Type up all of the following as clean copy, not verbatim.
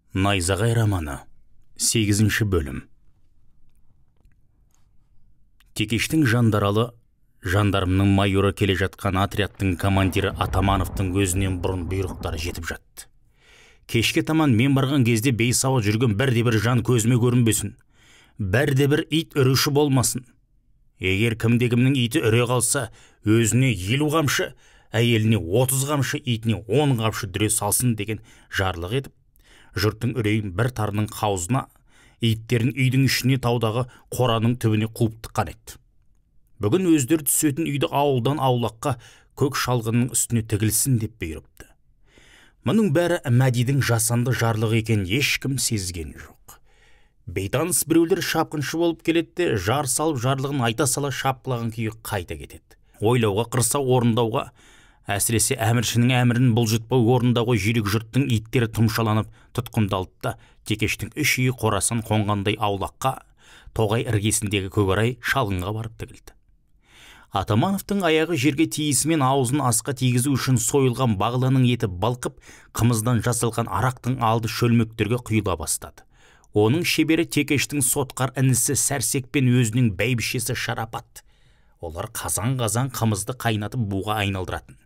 Найзағай романы, 8 бөлім. Текештің жандаралы, жандармның майоры келе жатқан отрядтың командирі Атамановтың өзінен бұрын бұйрықтары жетіп жатты. Кешке таман мен барған кезде бейсауат жүрген бірде-бір жан көзіме көрінбесін. Бірде-бір ит үруші болмасын. Егер кімде-кімнің иті үре қалса, өзіне 50 қамшы, әйеліне 30 қамшы, итіне 10 қамшы дүре салсын деген жарлық етіп, жұрттың үрейін бір тарының қаузына, иттерін үйдің ішіне таудағы қораның түбіне қуып тыққан еді. Бүгін өздері түсетін үйді ауылдан аулаққа көк шалғынның үстіне тігілсін деп бұйырыпты. Мұның бәрі Мәдидің жасанды жарлығы екен ешкім сезген жоқ. Бейтаныс біреулер шапқыншы болып келеді, жар салып жарлығын айта сала шапқылаған күйі қайта кетеді. Ойлауға қырса орындауға, әсіресе әміршінің әмірін бұлжытпай орындауға жүйрік жұрттың иттері тұмшаланып тұтқындалды да, Текештің үш үйі қорасын қонғандай аулаққа, тоғай іргесіндегі көкарай шалғынға барып тігілді. Атамановтың аяғы жерге тиісімен аузын асқа тигізу үшін сойылған бағланның еті балқып, қымыздан жасалған арақтың алды шөлмектерге құйыла бастады. Оның шебері Текештің сотқар інісі Сәрсек пен өзінің бәйбішесі Шарапат. Олар қазан-қазан қымызды қайнатып буға айналдыратын.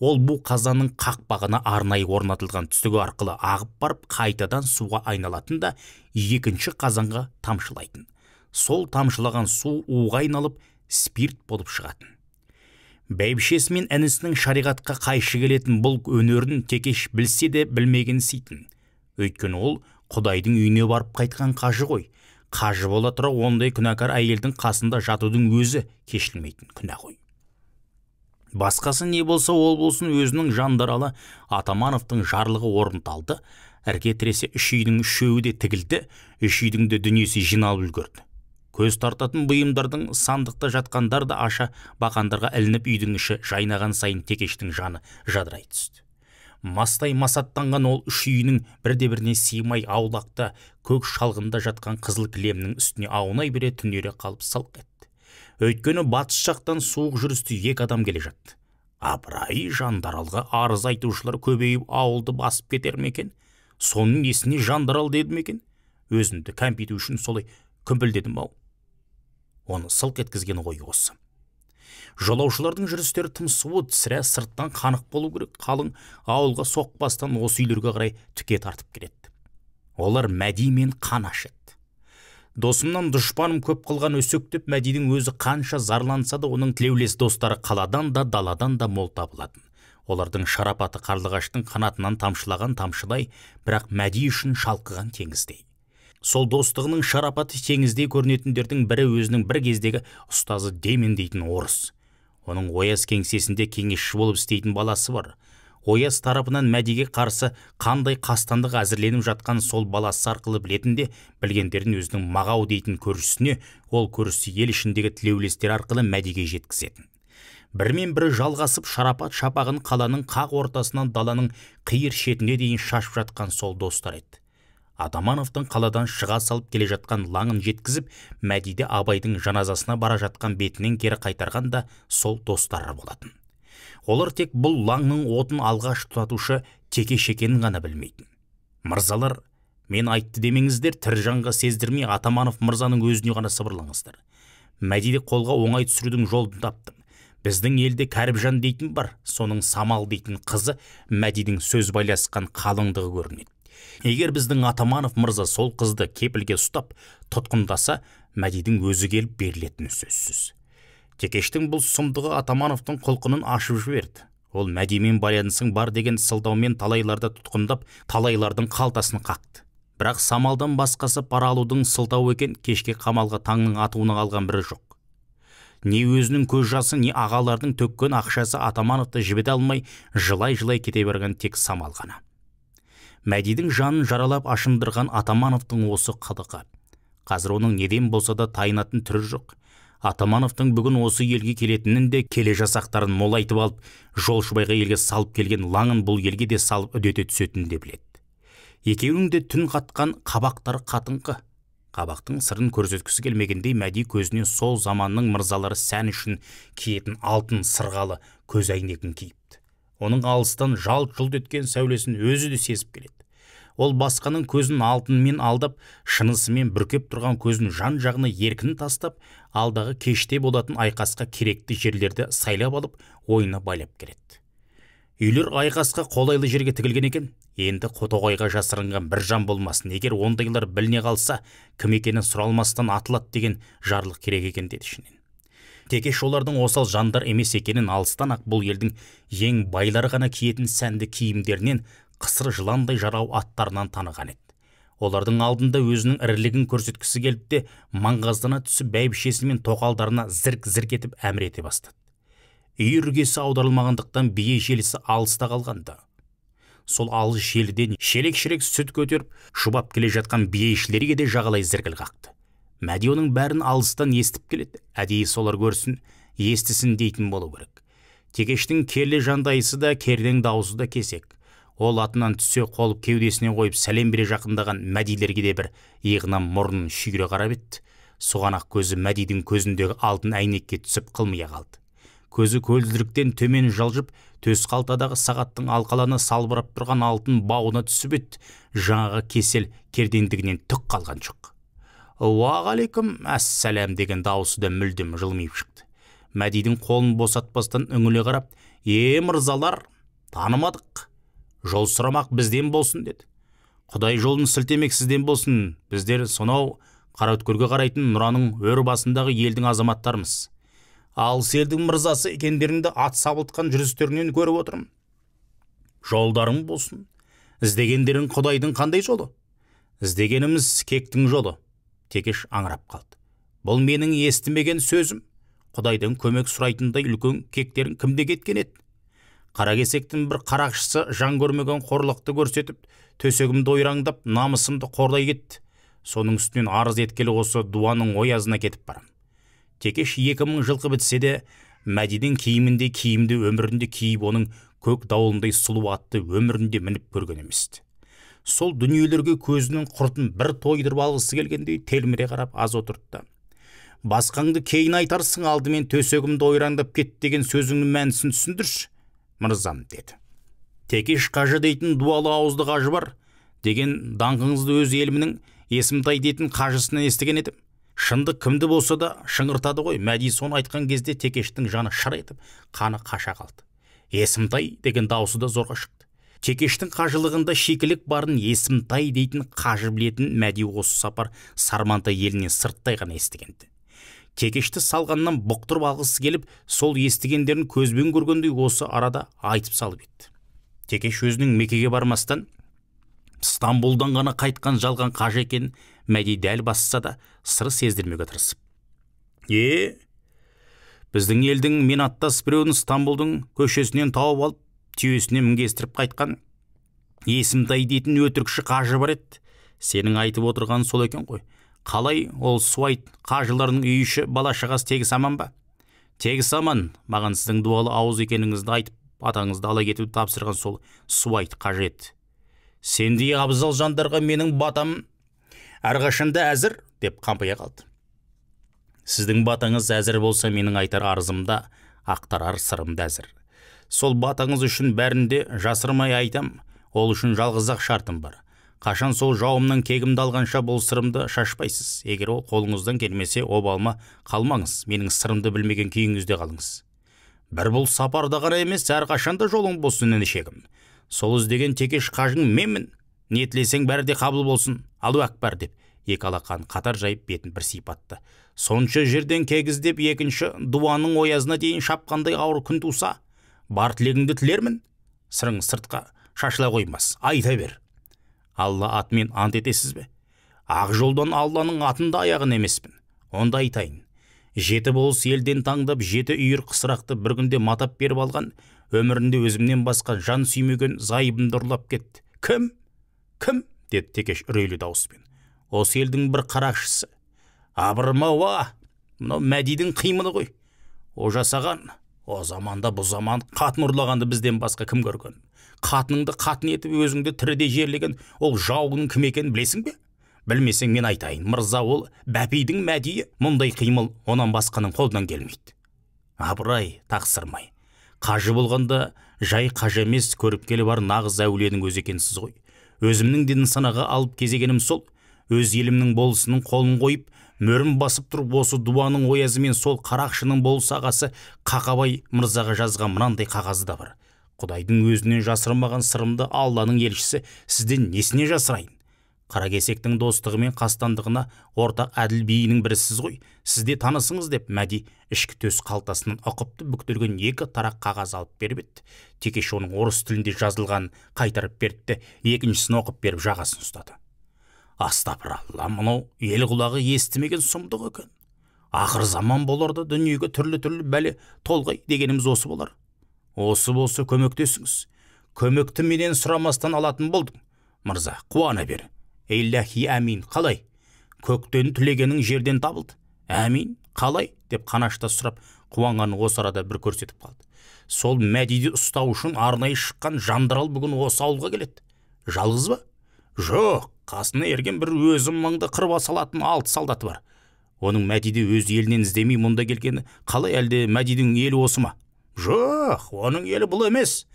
Ол бу қазанның қақпағына арнайы орнатылған түтігі арқылы ағып барып қайтадан суға айналатын да екінші қазанға тамшылайтын. Сол тамшылаған су уға айналып спирт болып шығатын. Бәйбішесі мен інісінің шариғатқа қайшы келетін бұл өнерін Текеш білсе де білмеген сейтін. Өйткені ол Құдайдың үйіне барып қайтқан қажы ғой. Қажы бола тұра ондай күнәкар әйелдің қасында жатудың өзі кешілмейтін күнә ғой. Басқасы не болса ол болсын, өзінің жандаралы Атамановтың жарлығы орындалды. Ірге тіресе үш үйдің үшеуі де тігілді, үш үйдің де дүниесі жиналып үлгерді. Көз тартатын бұйымдардың сандықта жатқандар да аша бақандарға ілініп үйдің іші жайнаған сайын Текештің жаны жадырай түсті. Мастай масаттанған ол үш үйінің бірде-біріне сыймай аулақта көк шалғында жатқан қызыл кілемнің үстіне аунай бере түнере қалып сылқ етті. Өйткені батыс жақтан суық жүрісті екі адам келе жатты. Абырай жандаралға арыз айтушылар көбейіп ауылды басып кетер ме екен? Соның несіне жандарал деді ме екен? Өзімді кәмпиту үшін солай күмпілдедім ау. Оны сылқ еткізген ғой осы. Жолаушылардың жүрістері тым суыт, сірә сырттан қанық болу керек, қалың ауылға соқпастан осы үйлерге қарай түке тартып келеді. Олар Мәди мен Қанаш еді. Досымнан дұшпаным көп қылған өсек деп Мәдидің өзі қанша зарланса да, оның тілеулес достары қаладан да даладан да мол табылатын. Олардың шарапаты қарлығаштың қанатынан тамшылаған тамшыдай, бірақ Мәди үшін шалқыған теңіздей. Сол достығының шарапаты теңіздей көрінетіндердің бірі өзінің бір кездегі ұстазы Демен дейтін орыс. Оның ояз кеңсесінде кеңесші болып істейтін баласы бар. Ояз тарапынан Мәдиге қарсы қандай қастандық әзірленіп жатқан сол баласы арқылы білетін де, білгендерін өзінің Мағау дейтін көршісіне, ол көршісі ел ішіндегі тілеулестер арқылы Мәдиге жеткізетін. Бірімен бірі жалғасып шарапат шапағын қаланың қақ ортасынан даланың қиыр шетіне дейін шашып жатқан сол достар еді. Атамановтың қаладан шыға салып келе жатқан лаңын жеткізіп, Мәдиді Абайдың жаназасына бара жатқан бетінен кері қайтарған да сол достары болатын. Олар тек бұл лаңның отын алғаш тұтатушы Текеш екенін ғана білмейтін. Мырзалар, мен айтты демеңіздер, тірі жанға сездірмей Атаманов мырзаның өзіне ғана сыбырлаңыздар. Мәдиді қолға оңай түсірудің жолын таптым. Біздің елде Кәріпжан дейтін бар, соның Самал дейтін қызы Мәдидің сөз байласқан қалыңдығы көрінеді. Егер біздің Атаманов мырза сол қызды кепілге ұстап, тұтқындаса, Мәдидің өзі келіп берілетіні сөзсіз. Текештің бұл сұмдығы Атамановтың құлқынын ашып жіберді. Ол Мәдимен байланысың бар деген сылтаумен талайларды тұтқындап, талайлардың қалтасын қақты. Бірақ Самалдан басқасы пара алудың сылтауы екен, кешке қамалға таңның атуына қалған бірі жоқ. Не өзінің көз жасы, не ағалардың төккен ақшасы Атамановты жібіте алмай, жылай-жылай кете берген тек Самал ғана. Мәдидің жанын жаралап ашындырған Атамановтың осы қылығы. Қазір оның неден болса да тайынатын түрі жоқ. Атамановтың бүгін осы елге келетінін де келе жасақтарын молайтып алып, жолшыбайға елге салып келген лаңын бұл елге де салып үдете түсетінін де біледі. Екеуінің де түн қатқан қабақтары қатыңқы. Қабақтың сырын көрсеткісі келмегендей Мәди көзіне сол заманның мырзалары сән үшін киетін алтын сырғалы көз әйнегін киіпті. Оның алыстан жалт-жұлт еткен сәулесін өзі де сезіп келеді. Ол басқаның көзін алтынмен алдап, шынысымен бүркеп тұрған көзін жан-жағына еркін тастап, алдағы кеште болатын айқасқа керекті жерлерді сайлап алып, ойына байлап келеді. Үйлер айқасқа қолайлы жерге тігілген екен. Енді тоғайға жасырынған бір жан болмасын. Егер ондайлар біліне қалса, кім екені сұралмастан атылады деген жарлық керек екен деді ішінен. Текеш олардың осал жандар емес екенін алыстан ақ бұл елдің ең байлары ғана киетін сәнді киімдерінен, қысыр жыландай жарау аттарынан таныған еді. Олардың алдында өзінің ірілігін көрсеткісі келіп те, маңғаздана түсіп бәйбішесі мен тоқалдарына зірк-зірк етіп әмір ете бастады. Үй іргесі аударылмағандықтан бие желісі алыста қалғанды. Сол алыс желіден шелек-шелек сүт көтеріп, шұбап келе жатқан биешілерге де жағалай зіркіл қақты. Мәди оның бәрін алыстан естіп келеді. Әдейі солар көрсін, естісін дейтін болу керек. Текештің керлі жандайысы да, кердең дауысы да кесек. Ол атынан түсе қолып кеудесіне қойып сәлем бере жақындаған Мәдилерге де бір иығынан мұрнын шүйіре қарап еді. Соған-ақ көзі Мәдидің көзіндегі алтын әйнекке түсіп қылмия қалды. Көзі көлдіріктен төмен жылжып, төс қалтадағы сағаттың алқаланы салбырап тұрған алтын бауына түсіп еді. Жаңағы кесел кердендігінен түк қалған жоқ. Уағалейкум әссәләм деген дауысы да мүлдем жылмиып шықты. Мәдидің қолын босатпастан үңіле қарап, «Е, мырзалар, танымадық. Жол сұрамақ бізден болсын» деді. «Құдай жолын сілтемек сізден болсын. Біздер сонау Қараөткелге қарайтын Нұраның өр басындағы елдің азаматтарымыз. Алыс елдің мырзасы екендеріңді ат сабылтқан жүрістерінен көріп отырмын. Жолдарың болсын. Іздегендерің Құдайдың қандай жолы? Іздегеніміз кектің жолы». Текеш аңырап қалды. Бұл менің естімеген сөзім. Құдайдан көмек сұрайтындай үлкен кектерің кімде кеткен еді? Қаракесектің бір қарақшысы жан көрмеген қорлықты көрсетіп, төсегімді ойраңдап, намысымды қорлай кетті. Соның үстінен арыз еткелі осы дуаның оязына кетіп барам. Текеш 2000 жылқы бітсе де, Мәдидің киімінде киімді өмірінде киіп, оның көк дауылындай сұлу атты өмірінде мініп көрген емес. Сол дүниелерге көзінің құртын бір тойдырып алғысы келгендей телміре қарап аз отырды. Басқаңды кейін айтарсың, алдымен төсегімді ойраңдап кет деген сөзіңнің мәнісін түсіндірші, мырзам, деді. Текеш қажы дейтін дуалы ауызды қажы бар деген даңқыңызды өз елімнің Есімтай дейтін қажысынан естіген едім. Шындық кімді болса да шыңғыртады ғой. Мәди соны айтқан кезде Текештің жаны шыр етіп, қаны қаша қалды. Есімтай деген даусы да зорға шықты. Текештің қажылығында шикілік барын Есімтай дейтін қажы білетін Мәди осы сапар Сармантай елінен сырттай ғана естігенді. Текешті салғаннан бұқтырып алғысы келіп, сол естігендерін көзбен көргендей осы арада айтып салып еді. Текеш өзінің Мекеге бармастан Стамбулдан ғана қайтқан жалған қажы екен Мәди дәл басса да сыры сездірмеуге тырысып. Біздің елдің мен аттас біреуін Стамбулдың көшесінен тауып алып, түйесіне мінгестіріп қайтқан Есімтай дейтін өтірікші қажы бар еді. Сенің айтып отырған сол екен ғой. Қалай ол суайт қажыларының үй іші бала шағасы тегіс аман ба? Тегіс аман. Маған сіздің дуалы ауыз екеніңізді айтып, атаңызды ала кетуді тапсырған сол суайт қажы еді. Сендей абзал жандарға менің батам әрқашанда әзір, деп қампия қалды. Сіздің батаңыз әзір болса, менің айтар арызымда, ақтарар сырым да әзір. Сол батаңыз үшін бәрінде жасырмай айтам, ол үшін жалғыз-ақ шартым бар. Қашан сол жауымнан кегімді алғанша бұл сырымды шашпайсыз. Егер ол қолыңыздан келмесе, обалма қалмаңыз, менің сырымды білмеген күйіңізде қалыңыз. Бір бұл сапарда ғана емес, әрқашанда жолың болсын, інішегім. Сол іздеген Текеш қажың менмін. Не тілесең бәрі де қабыл болсын. Аллу акбар, деп екі алақан қатар жайып бетін бір сипатты. Сонша жерден кегіздеп екінші дуаның оязына дейін шапқандай ауыр күн туса, бар тілегіңді тілермін. Сырың сыртқа шашыла қоймас, айта бер. Алла атымен ант етесіз бе? Ақ жолдан Алланың атында аяғын емеспін. Онда айтайын. 7 болыс елден таңдап, 7 үйір қысырақты бір күнде матап беріп алған, өмірінде өзімнен басқа жан сүймеген зайыбымды ұрлап кетті. Кім? Кім? Деді Текеш үрейлі дауыспен. Осы елдің бір қарақшысы. Абырмауа, мынау Мәдидің қимылы ғой. О жасаған, о заманда бұ заман қатын ұрлағанды бізден басқа кім көрген? Қатыныңды қатын етіп өзіңді тіріде жерлеген ол жауыңның кім екенін білесің бе? Білмесең мен айтайын, мырза, ол Бәпидің Мәдиі. Мұндай қимыл онан басқаның қолынан келмейді. Абырай, тақсырмай. Қажы болғанда жай қажы емес, көріпкелі бар нағыз әулиенің өзі екенсіз ғой. Өзімнің де нысанаға алып кезегенім сол. Өз елімнің болысының қолын қойып, мөрін басып тұрып, осы дуаның оязымен сол қарақшының болыс ағасы Қақабай мырзаға жазған мынандай қағазы да бар. Құдайдың өзінен жасырмаған сырымды Алланың елшісі сізден несіне жасырайын? Қаракесектің достығы мен қастандығына ортақ әділ биінің бірісіз ғой, сіз де танысыңыз, деп Мәди ішкі төс қалтасынан ұқыпты бүктелген 2 тарақ қағаз алып беріп еді. Текеш оның орыс тілінде жазылғанын қайтарып берді, екіншісін оқып беріп жағасын ұстады. Астапыралла, мынау ел құлағы естімеген сұмдық екен. Ақыр заман болар да дүниеге түрлі-түрлі бәле толғай дегеніміз осы болар. Осы болса көмектесіңіз. Көмекті менен сұрамастан алатын болдың. Мырза, қуана бер. Илләхи әмин, қалай? Көктен тілегенің жерден табылды. Әмин, қалай? Деп қанашта сұрап, қуанғанын осы арада бір көрсетіп қалды. Сол Мәдиді ұстау үшін арнайы шыққан жандарал бүгін осы ауылға келеді. Жалғыз ба? Жоқ, қасына ерген бір өзі мыңды қырып салатын 6 солдаты бар. Оның Мәдиді өз елінен іздемей мұнда келгені қалай, әлде Мәдидің елі осы ма? Жоқ, оның елі бұл емес.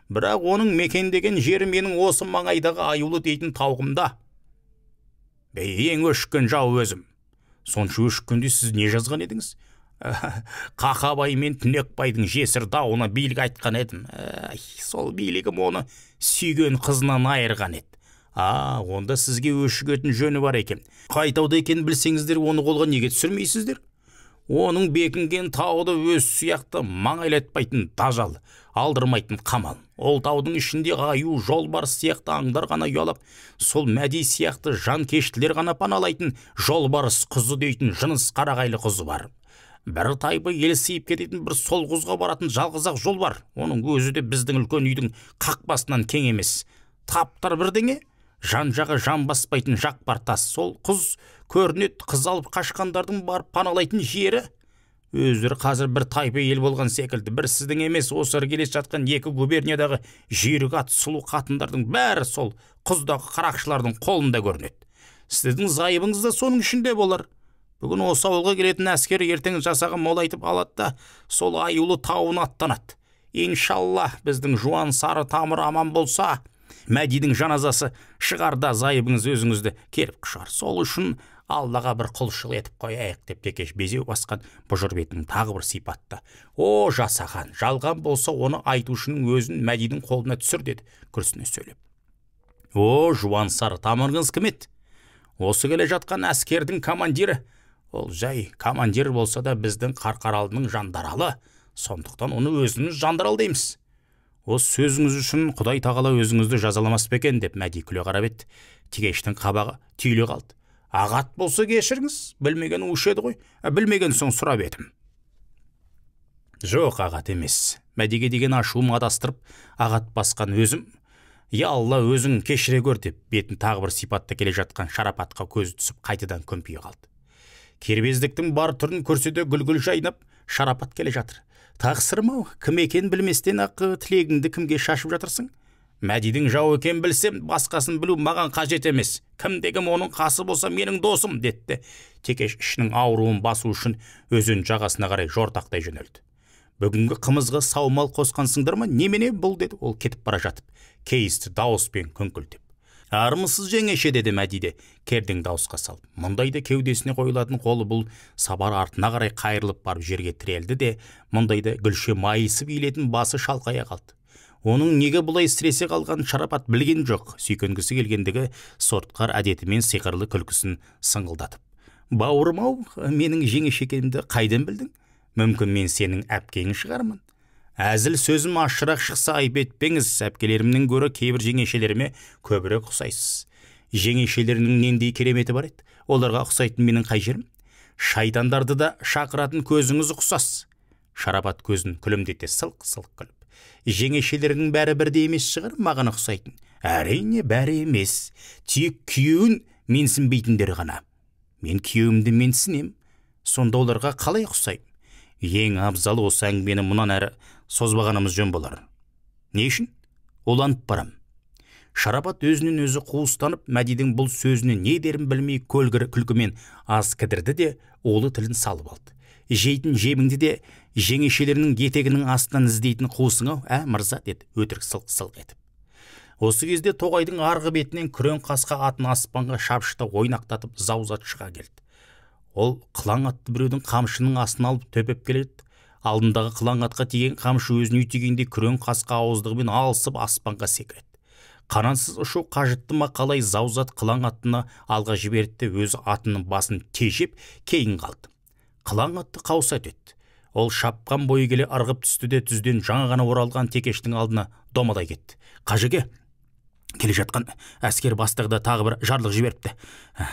Бірақ оның мекендеген жері менің осы маңайдағы Аюлы дейтін тауғымда. Ең өшіккен жау өзім. Сонша өшіккенде сіз не жазған едіңіз? Қақабай мен Түнекбайдың жесір дауына билік айтқан едім. Сол билігім оны сүйген қызынан айырған еді. Онда сізге өшігетін жөні бар екен. Қай тауда екенін білсеңіздер, оны қолға неге түсірмейсіздер? Оның бекінген тауды өз сияқты маңайлатпайтын дажал, алдырмайтын қамал. Ол таудың ішінде аю, жолбарыс сияқты аңдар ғана ұялап, сол Мәди сияқты жанкештілер ғана паналайтын жолбарыс құзы дейтін жыныс қарағайлы құзы бар. Бір тайпы ел сыйып кететін бір сол құзға баратын жалғыз-ақ жол бар. Оның өзі де біздің үлкен үйдің қақпасынан кең емес. Таптар бірдеңе, жан жағы жан баспайтын жақ бар тас. Сол құз көрінеді, қыз алып қашқандардың барып паналайтын жері. Өздері қазір бір тайпы ел болған секілді. Бір сіздің емес, осы іргелес жатқан 2 губерниядағы жүйрік ат сұлу қатындардың бәрі сол құздағы қарақшылардың қолында көрінеді. Сіздің зайыбыңыз да соның ішінде болар. Бүгін осы ауылға келетін әскер ертең жасағы молайтып алады да сол Аюлы тауына аттанады. Иншалла, біздің жуан сары тамыр аман болса, Мәдидің жаназасы шығарда зайыбыңыз өзіңізді келіп құшар. Сол үшін Аллаға бір құлшылық етіп қояйық, деп Текеш безеу басқан бұжыр бетін тағы бір сипатты. О, жасаған, жалған болса оны айтушының өзін Мәдидің қолына түсір, деді күрсіне сөйлеп. О, жуан сары тамырыңыз кім еді? Осы келе жатқан әскердің командирі. Ол жай командир болса да біздің Қарқаралының жандаралы, сондықтан оны өзіміз жандарал дейміз. Осы сөзіңіз үшін Құдай тағала өзіңізді жазаламас па екен, деп Мәди күле қарап еді. Текештің қабағы түйіле қалды. Ағат болса кешіріңіз, білмеген уш еді ғой, білмеген соң сұрап едім. Жоқ, ағат емес. Мәдиге деген ашуым адастырып, ағат басқан өзім. Я Алла, өзің кешіре көр, деп бетін тағы бір сипатта келе жатқан Шарапатқа көзі түсіп қайтадан көмпие қалды. Кербездіктің бар түрін көрсе де гүл-гүл жайнап, Шарапат келе жатыр. Тақсырым-ау, кім екенін білместен ақ тілегіңді кімге шашып жатырсың? Мәдидің жау екенін білсем, басқасын білу маған қажет емес. Кімде-кім оның қасы болса менің досым, детті. Текеш ішінің ауруын басу үшін өзен жағасына қарай жортақтай жөнелді. Бүгінгі қымызға саумал қосқансыңдар ма? Немене бұл, деді ол кетіп бара жатып, кейісті дауыспен күңкілдеп. Армысыз жеңеше, деді Мәди де кердең дауысқа салып. Мұндайда кеудесіне қойылатын қолы бұл сабар артына қарай қайырылып барып жерге тірелді де, мұндайда гүлше майысып иілетін басы шалқая қалды. Оның неге бұлай сіресе қалғанын Шарапат білген жоқ. Сүйкенгісі келгендігі сортқар әдетімен сиқырлы күлкісін сыңғылдатып. Бауырым-ау, менің жеңеше екенімді қайдан білдің? Мүмкін мен сенің әпкең шығармын. Әзіл сөзім ашырақ шықса айып етпеңіз, әпкелерімнің гөрі кейбір жеңешелеріме көбірек ұқсайсыз. Жеңешелерінің нендей кереметі бар еді? Оларға ұқсайтын менің қай жерім? Шайтандарды да шақыратын көзіңіз ұқсас. Шарапат көзін күлімдете сылқ-сылқ күліп. Жеңешелерінің бәрі бірдей емес шығар, маған ұқсайтын. Әрине, бәрі емес. Тек күйеуін менсінбейтіндер ғана. Мен күйеуімді менсінем. Сонда оларға қалай ұқсаймын? Ең абзалы осы әңгімені мұнан әрі созбағанымыз жөн болар. Не үшін? Уланып барам. Шарапат өзінен өзі қуыстанып, Мәдидің бұл сөзіне не дерін білмей көлгір күлкімен аз кідірді де, улы тілін салып алды. Жейтін жеміңді де жеңешелерінің етегінің астынан іздейтін қуысың ау, ә, мырза, деді өтірік сылқ-сылқ етіп. Осы кезде тоғайдың арғы бетінен күрең қасқа атын аспанға шапшыта ойнақтатып Заузат шыға келді. Ол қылаң атты біреудің қамшының астына алып төпеп келеді. Алдындағы қылаң атқа тиген қамшы өзін үйтегендей күрең қасқа ауыздығымен алысып аспанға секіреді. Қанатсыз ұшу қажытты ма қалай, Заузат қылаң аттыны алға жіберді, өзі атының басын тежеп кейін қалды. Қылаң атты қауса өтеді. Ол шапқан бойы келе ырғып түсті де түзден жаңа ғана оралған Текештің алдына домалай кетті. Қажеке, келе жатқан әскер бастығы да тағы бір жарлық жіберіпті.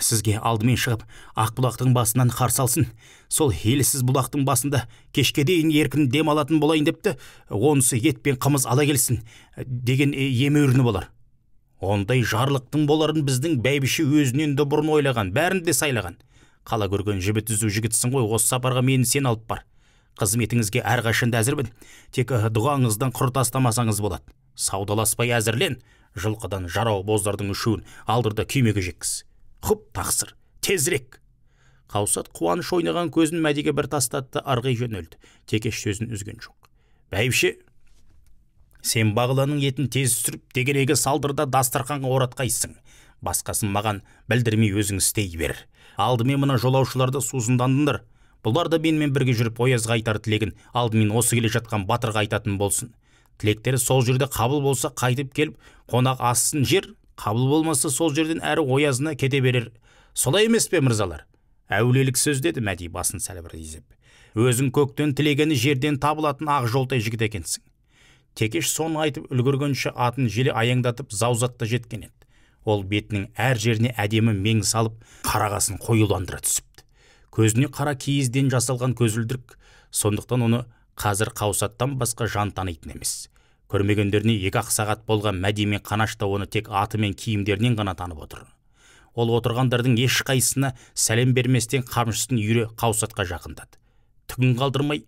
Сізге алдымен шығып, ақ бұлақтың басынан қарсы алсын. Сол елсіз бұлақтың басында кешке дейін еркін дем алатын болайын депті. Онысы ет пен қымыз ала келсін деген емеуріні болар. Ондай жарлықтың боларын біздің бәйбіше өзінен де бұрын ойлаған, бәрін де сайлаған. Қала көрген жібі түзу жігітсің ғой, осы сапарға мені сен алып бар. Қызметіңізге әрқашанда әзірмін. Тек дұғаңыздан құр тастамасаңыз болады. Саудаласпай әзірлен, жылқыдан жарау боздардың үшеуін алдырда күймеге жеткіз. Құп, тақсыр, тезірек. Қаусат қуаныш ойнаған көзін Мәдиге бір тастатты, ырғи жөнелді. Текеш сөзін үзген жоқ. Бәйбіше, сен бағланның етін тез түсіріп, дегенегі салдырда дастарханға оратқайсың. Басқасын маған білдірмей өзің істей бер. Алдымен мына жолаушыларды сусындандыңдар. Бұлар да менімен бірге жүріп оязға айтар тілегін алдымен осы келе жатқан батырға айтатын болсын. Тілектері сол жерде қабыл болса қайтып келіп қонақ ассын жер, қабыл болмаса сол жерден әрі оязына кете берер. Солай емес пе, мырзалар? Әулиелік сөз, деді Мәди басын сәл бір изеп. Өзің көктен тілегені жерден табылатын ақ жолтай жігіт екенсің. Текеш соны айтып үлгергенше атын желе аяңдатып Заузатта жеткен еді. Ол бетінің әр жеріне әдемі мең салып, қарағасын қоюландыра түсіпті. Көзіне қара киізден жасалған көзілдірік, сондықтан оны қазір Қаусаттан басқа жан танитын емес. Көрмегендеріне 2-ақ сағат болған Мәди мен Қанаш та оны тек аты мен киімдерінен ғана танып отыр. Ол отырғандардың ешқайсысына сәлем берместен қамшысын үйіре Қаусатқа жақындады. Түгін қалдырмай,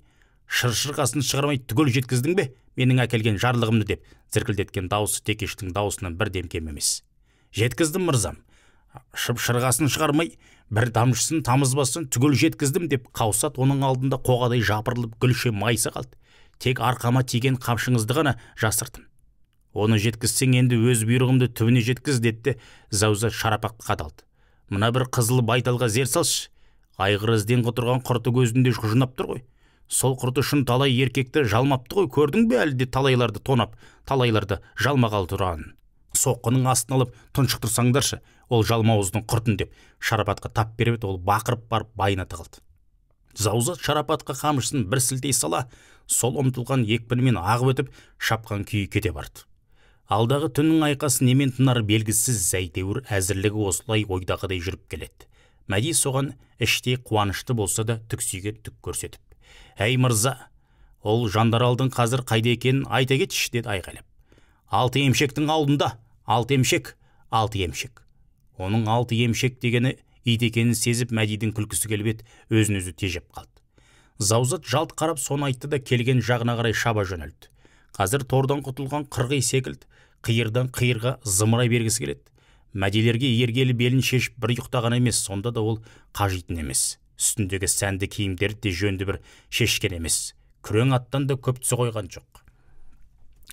шыр-шырқасын шығармай түгел жеткіздің бе менің әкелген жарлығымды, деп зіркілдеткен даусы Текештің даусынан бірден кем емес. Жеткіздім, мырзам. Шып-шырғасын шығармай, бір тамшысын тамызбастан түгел жеткіздім, деп Қаусат оның алдында қоғадай жапырылып гүлше майса қалды. Тек арқама тиген қамшыңызды ғана жасырдым. Оны жеткізсең енді өз бұйрығымды түбіне жеткіз, деді Заузат Шарапатқа қадалды. Мына бір қызыл байталға зер салшы. Айғыр ізден құтырған құрты көзінде құжынап тұр ғой. Сол құрты үшін талай еркекті жалмапты ғой, көрдің бе әлі де талайларды тонап, талайларды жалмағалы тұрғанын. Соққының астын алып тұншықтырсаңдаршы, ол жалмауыздың құртын, деп Шарапатқа тап беріп еді, ол бақырып барып байына тығылды. Заузат Шарапатқа қамшысын бір сілтей сала, сол ұмтылған екпінімен ағып өтіп, шапқан күйі кете барды. Алдағы түннің айқасы немен тынар белгісіз, зәйтеуір әзірлігі осылай ойдағыдай жүріп келеді. Мәди соған іштей қуанышты болса да түксиген түк көрсетіп. Әй мырза, ол жандаралдың қазір қайда екенін айта кетші, деді айқайлап. 6 емшектің алдында, 6 емшек, 6 емшек. Оның 6 емшек дегені ит екенін сезіп Мәдидің күлкісі келіп еді, өзін өзі тежеп қалды. Заузат жалт қарап соны айтты да келген жағына қарай шаба жөнелді. Қазір тордан құтылған қырғи секілді қиырдан қиырға зымырай бергісі келеді. Мәдилерге ергелі белін шешіп бір ұйықтаған емес, сонда да ол қажитын емес. Үстіндегі сәнді киімдерді де жөнді бір шешкен емес. Күрең аттан да көп түсе қойған жоқ.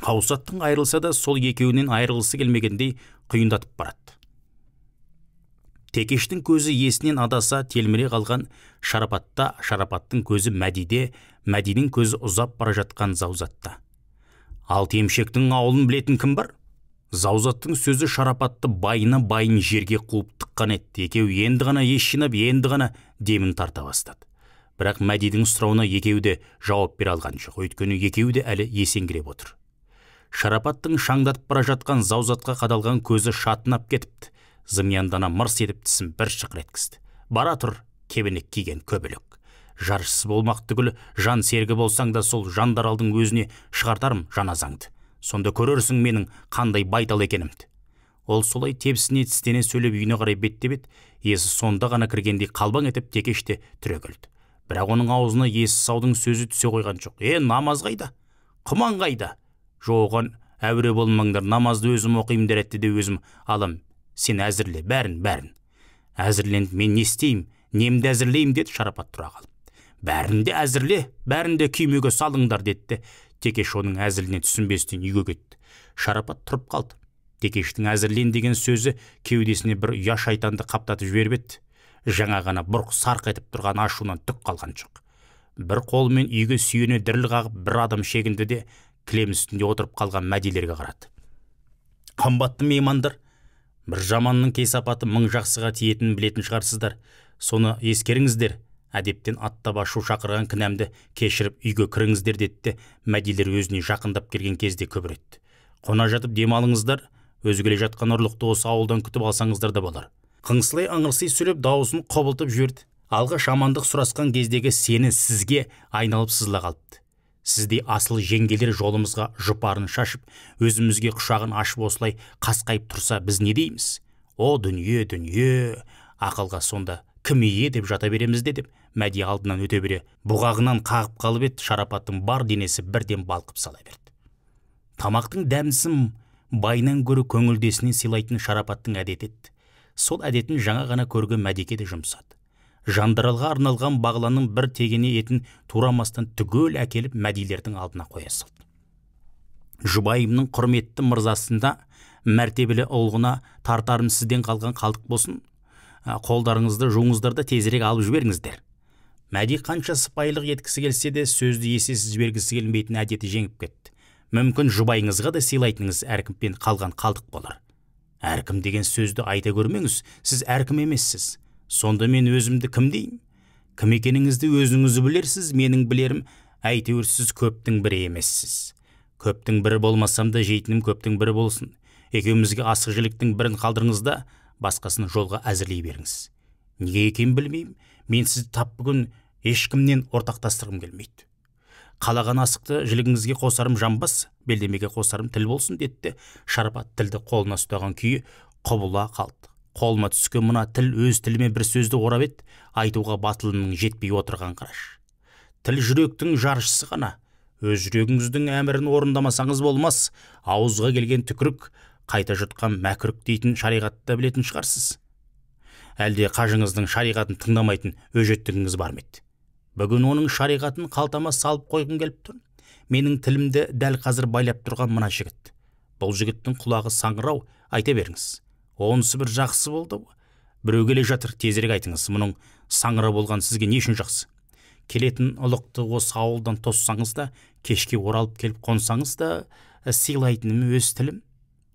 Қаусаттың айырылса да сол екеуінен айырылғысы келмегендей құйындатып барады. Текештің көзі есінен адаса телміре қалған Шарапатта, Шарапаттың көзі Мәдиде, Мәдидің көзі ұзап бара жатқан Заузатта. 6 емшектің ауылын білетін кім бар? Заузаттың сөзі Шарапатты байына байын жерге қуып тыққан еді. Екеуі енді ғана ес жинап, енді ғана демін тарта бастады. Бірақ Мәдидің сұрауына екеуі де жауап бере алған жоқ, өйткені екеуі де әлі есеңгіреп отыр. Шарапаттың шаңдатып бара жатқан Заузатқа қадалған көзі шатынап кетіпті. Зымияндана мырс етіп тісін бір шықыр еткізді. Бара тұр, кебенек киген көбелек. Жаршысы болмақ түгіл, жан сергі болсаң да сол жандаралдың өзіне шығартарым жаназаңды. Сонда көрерсің менің қандай байтал екенімді. Ол солай тепсіне тістене сөйлеп үйіне қарай беттеп еді, есі сонда ғана кіргендей қалбаң етіп Текеш те түрегелді. Бірақ оның аузына есі саудың сөзі түсе қойған жоқ. Намаз қайда? Құман қайда? Жоған әуре болмаңдар, намазды өзім оқимын дәретті де өзім алам. Сен әзірле, бәрін, бәрін. Әзірленіп мен не істеймін, немді әзірлеймін, деді Шарапат тұра қалып. Бәрін де әзірле, бәрін де күймеге салыңдар, деді. Текеш оның әзіліне түсінбестен үйге кетті. Шарапат тұрып қалды. Текештің әзірлен деген сөзі кеудесіне бір ұя шайтанды қаптатып жіберіп еді. Жаңа ғана бұрқ сарқ етіп тұрған ашуынан түк қалған жоқ. Бір қолымен үйге сүйене діріл қағып бір адым шегінді де кілем үстінде отырып қалған Мәдилерге қарады. Қымбатты меймандар, бір жаманның кесапаты мың жақсыға тиетінін білетін шығарсыздар. Соны ескеріңіздер. Әдептен аттап ашу шақырған кінәмді кешіріп үйге кіріңіздер деді де Мәдилер өзіне жақындап келген кезде күбір етті. Қона жатып демалыңыздар, өзі келе жатқан ұрлықты осы ауылдан күтіп алсаңыздар да болар. Қыңсылай ыңырси сөйлеп дауысын құбылтып жіберді. Алғаш амандық сұрасқан кездегі сені сізге айналып сызыла қалыпты. Сіздей асыл жеңгелер жолымызға жұпарын шашып, өзімізге құшағын ашып осылай қасқайып тұрса біз не дейміз? О дүние, дүние, ақылға сонда кім ие деп жата береміз де деп Мәди алдынан өте бере бұғағынан қағып қалып еді, Шарапаттың бар денесі бірден балқып сала берді. Тамақтың дәмдісін байынан гөрі көңілдесіне сыйлайтын Шарапаттың әдеті еді. Сол әдетін жаңа ғана көрген Мәдике де жұмсады. Жандаралға арналған бағланның бір тегене етін турамастан түгел әкеліп Мәдилердің алдына қоя салды. Жұбайымның құрметті мырзасында мәртебелі ұлғына тартарым сізден қалған қалдық болсын. Қолдарыңызды жуыңыздар да тезірек алып жіберіңіздер. Мәди қанша сыпайылық еткісі келсе де сөзді есесіз жібергісі келмейтін әдеті жеңіп кетті. Мүмкін жұбайыңызға да сыйлайтыныңыз әркіммен қалған қалдық болар. Әркім деген сөзді айта көрмеңіз, сіз әркім емессіз. Сонда мен өзімді кім деймін? Кім екеніңізді өзіңіз білерсіз, менің білерім, әйтеуір сіз көптің бірі емессіз. Көптің бірі болмасам да жейтінім көптің бірі болсын. Екеумізге асық жіліктің бірін қалдырыңыз да, басқасын жолға әзірлей беріңіз. Неге екенін білмеймін, мен сізді тап бүгін ешкімнен ортақтастырғым келмейді. Қалаған асықты жілігіңізге қосарым жамбас, белдемеге қосарым тіл болсын деді де, Шарапат тілді қолына ұстаған күйі құбыла қалды. Қолыма түскен мына тіл өз тіліме бір сөзді орап еді, айтуға батылының жетпей отырған қараш. Тіл жүректің жаршысы ғана. Өз жүрегіңіздің әмірін орындамасаңыз болмас, ауызға келген түкірік, қайта жұтқан мәкүрік дейтін шариғатты білетін шығарсыз. Әлде қажыңыздың шариғатын тыңдамайтын өжеттігіңіз бар ма еді? Бүгін оның шариғатын қалтама салып қойғым келіп тұр. Менің тілімді дәл қазір байлап тұрған мына жігіт. Бұл жігіттің құлағы саңырау, айта беріңіз. Онысы бір жақсы болды. Біреу келе жатыр, тезірек айтыңыз. Мұның саңырау болған сізге не үшін жақсы? Келетін ұлықты осы ауылдан тоссаңыз да, кешке оралып келіп қонсаңыз да, сыйлайтыным өз тілім.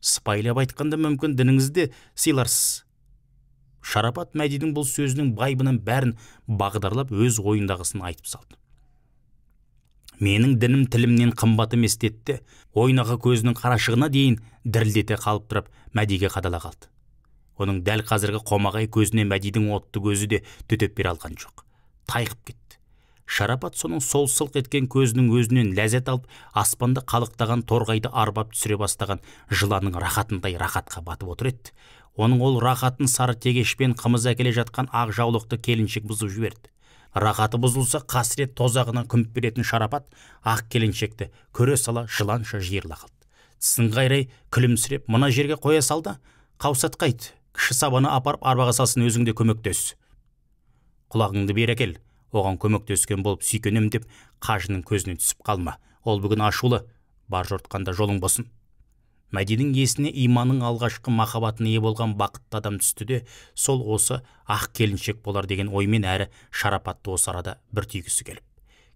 Сыпайылап айтқанда мүмкін дініңізді сыйларсыз. Шарапат Мәдидің бұл сөзінің байыбынан бәрін бағдарлап өз ойындағысын айтып салды. Менің дінім тілімнен қымбат емес деді, ойнағы көзінің қарашығына дейін дірілдете қалып тұрып Мәдиге қадала қалды. Оның дәл қазіргі қомағай көзіне Мәдидің отты көзі де төтеп бере алған жоқ. Тайқып кетті. Шарапат соның сол сылқ еткен көзінің өзінен ләззат алып, аспанда қалықтаған торғайды арбап түсіре бастаған жыланның рахатындай рахатқа батып отыр еді. Оның ол рахатын сары тегешпен қымыз әкеле жатқан ақ жаулықты келіншек бұзып жіберді. Рахаты бұзылса, қасірет тозағына күмп беретін Шарапат ақ келіншекті көре сала жыланша жиырыла қалды. Тісін қайрай күлімсіреп, мына жерге қоя салды, қаусат қайт, кіші сабаны апарып арбаға салсын, өзің де көмектес. Құлағыңды бері әкел, оған көмектескен болып сүйкенем деп қажының көзіне түсіп қалма. Ол бүгін ашулы, бар жортқанда жолың болсын. Мәдидің есіне иманның алғашқы махаббатына ие болған бақытты адам түсті де, сол осы ақ келіншек болар деген оймен әрі Шарапатты осы арада бір түйгісі келіп.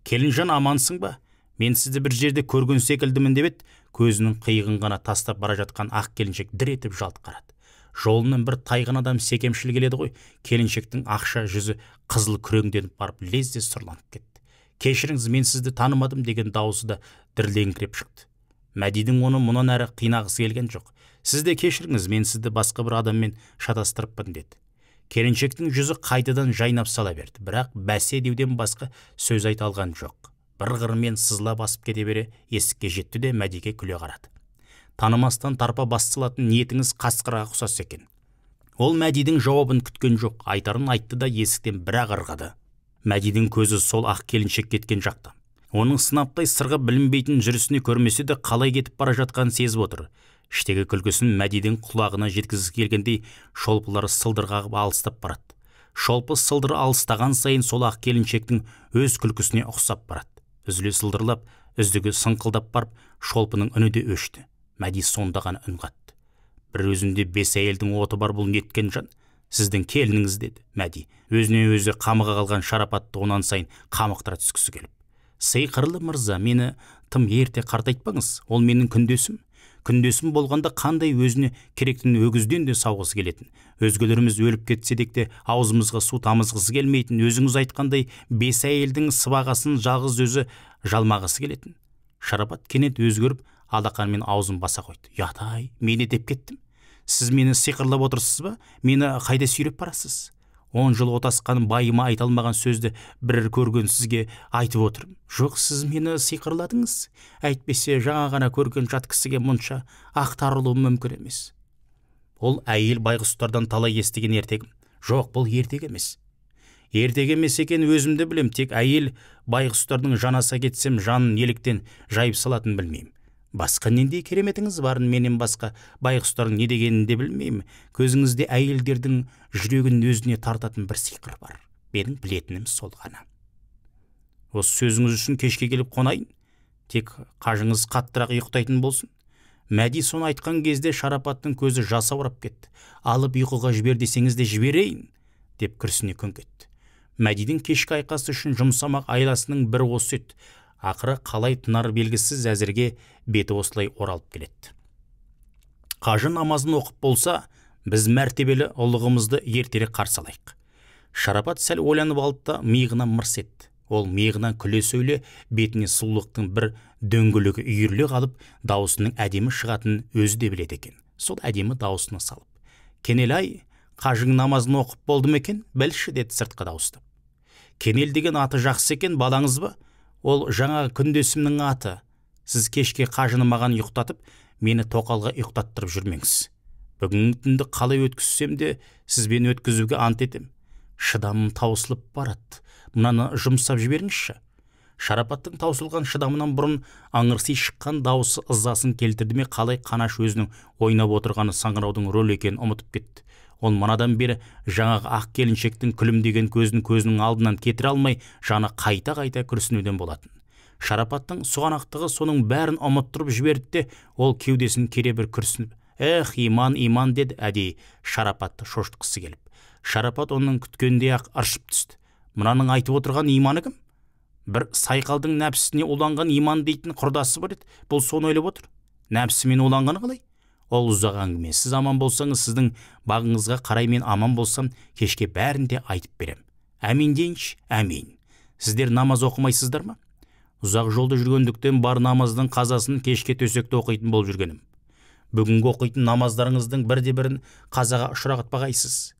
Келінжан, амансың ба? Мен сізді бір жерде көрген секілдімін деп еді, көзінің қиығын ғана тастап бара жатқан ақ келіншек дір етіп жалт қарады. Жолынан бір тайған адам секемшіл келеді ғой. Келіншектің ақша жүзі қызыл күреңденіп барып лезде сұрланып кетті. Кешіріңіз, мен сізді танымадым деген дауысы да дірілдеңкіреп шықты. Мәдидің оны мұнан әрі қинағысы келген жоқ. Сіз де кешіріңіз, мен сізді басқа бір адаммен шатастырыппын деді. Келіншектің жүзі қайтадан жайнап сала берді, бірақ бәсе деуден басқа сөз айта алған жоқ. Бір қырымен сызыла басып кете бере есікке жетті де Мәдиге күле қарады. Танымастан тарпа бас салатын ниетіңіз қасқырға ұқсас екен. Ол Мәдидің жауабын күткен жоқ, айтарын айтты да есіктен бір-ақ ырғыды. Мәдидің көзі сол ақ келіншек кеткен жақта. Оның сынаптай сырғып білінбейтін жүрісіне көрмесе де қалай кетіп бара жатқанын сезіп отыр. Іштегі күлкісін Мәдидің құлағына жеткізгісі келгендей шолпылары сылдыр қағып алыстап барады. Шолпы сылдыры алыстаған сайын сол ақ келіншектің өз күлкісіне ұқсап барады. Үзіле сылдырлап, үздігі сыңқылдап барып, шолпының үні де өшті. Мәди сонда ғана үн қатты. Бір өзінде 5 әйелдің оты бар, бұл неткен жан? Сіздің келініңіз, деді Мәди. Өзіне өзі қамыға қалған Шарапатты онан сайын қамықтыра түскісі келіп. Сиқырлы мырза, мені тым ерте қартайтпаңыз. Ол менің күндесім. Күндесім болғанда қандай өзіне керектін өгізден де сауғысы келетін. Өзгелеріміз өліп кетсе де аузымызға су тамызғысы келмейтін. Өзіңіз айтқандай 5 әйелдің сыбағасын жалғыз өзі жалмағысы келетін. Шарапат кенет өзгеріп, алақанымен аузын баса қойды. Ұят-ай, мен не деп кеттім? Сіз мені сиқырлап отырсыз ба? Мені қайда сүйреп барасыз? 10 жыл отасқан байыма айта алмаған сөзді бір көрген сізге айтып отырмын. Жоқ, сіз мені сиқырладыңыз. Әйтпесе жаңа ғана көрген жат кісіге мұнша ақтарылуым мүмкін емес. Ол әйел байғұстардан талай естіген ертегім. Жоқ, бұл ертегі емес. Ертегі емес екен өзімді білем, тек әйел байғұстардың жанаса кетсем жанын неліктен жайып салатын білмеймін. Басқа нендей кереметіңіз барын менен басқа байғұстардың не дегенін де білмеймін. Көзіңізде әйелдердің жүрегін өзіне тартатын бір сиқыр бар. Менің білетінім сол ғана. Осы сөзіңіз үшін кешке келіп қонайын. Тек қажыңыз қаттырақ ұйықтайтын болсын. Мәди соны айтқан кезде Шарапаттың көзі жасаурап кетті. Алып ұйқыға жібер десеңіз де жіберейін, деп күрсіне күңк етті. Мәдидің кешкі айқасы үшін жұмсамақ айласының бір осы еді. Ақыры қалай тынар белгісіз, әзірге беті осылай оралып келеді. Қажы намазын оқып болса, біз мәртебелі ұлығымызды ертерек қарсы алайық. Шарапат сәл ойланып алды да миығынан мырс етті. Ол миығынан күле сөйле, бетіне сұлулықтың бір дөңгелегі үйіріле қалып, дауысының әдемі шығатынын өзі де біледі екен. Сол әдемі дауысына салып. Кенел-ай, қажың намазын оқып болды ма екен? Білші, деді сыртқа дауыстап. Кенел деген аты жақсы екен, балаңыз ба? Ол жаңа күндесімнің аты. Сіз кешке қажыны маған ұйықтатып, мені тоқалға ұйықтаттырып жүрмеңіз. Бүгінгі түнді қалай өткізсем де, сізбен өткізуге ант етем. Шыдамым таусылып барады. Мынаны жұмсап жіберіңізші. Шарапаттың таусылған шыдамынан бұрын аңырси шыққан дауысы ызасын келтірді ме, қалай Қанаш өзінің ойнап отырғаны саңыраудың рөлі екенін ұмытып кетті. Ол манадан бері жаңағы ақ келіншектің күлімдеген көзін көзінің алдынан кетіре алмай, жаны қайта-қайта күрсінуден болатын. Шарапаттың сұғанақтығы соның бәрін ұмыттырып жіберді де, ол кеудесін кере бір күрсініп, «Эх, иман, иман», деді әдейі Шарапатты шошытқысы келіп. Шарапат оның күткендей-ақ ыршып түсті. Мынаның айтып отырған иманы кім? Бір сайқалдың нәпсісіне уланған иман дейтін құрдасы бар еді, бұл соны ойлап отыр. Нәпсімен уланғаны қалай? Ол ұзақ әңгіме. Сіз аман болсаңыз, сіздің бағыңызға қарай мен аман болсам, кешке бәрін де айтып берем. Әмин дейінші, әмин. Сіздер намаз оқымайсыздар ма? Ұзақ жолда жүргендіктен бар намаздың қазасын кешке төсекте оқитын болып жүргенім. Бүгінгі оқитын намаздарыңыздың бірде-бірін қазаға ұшыратпағайсыз.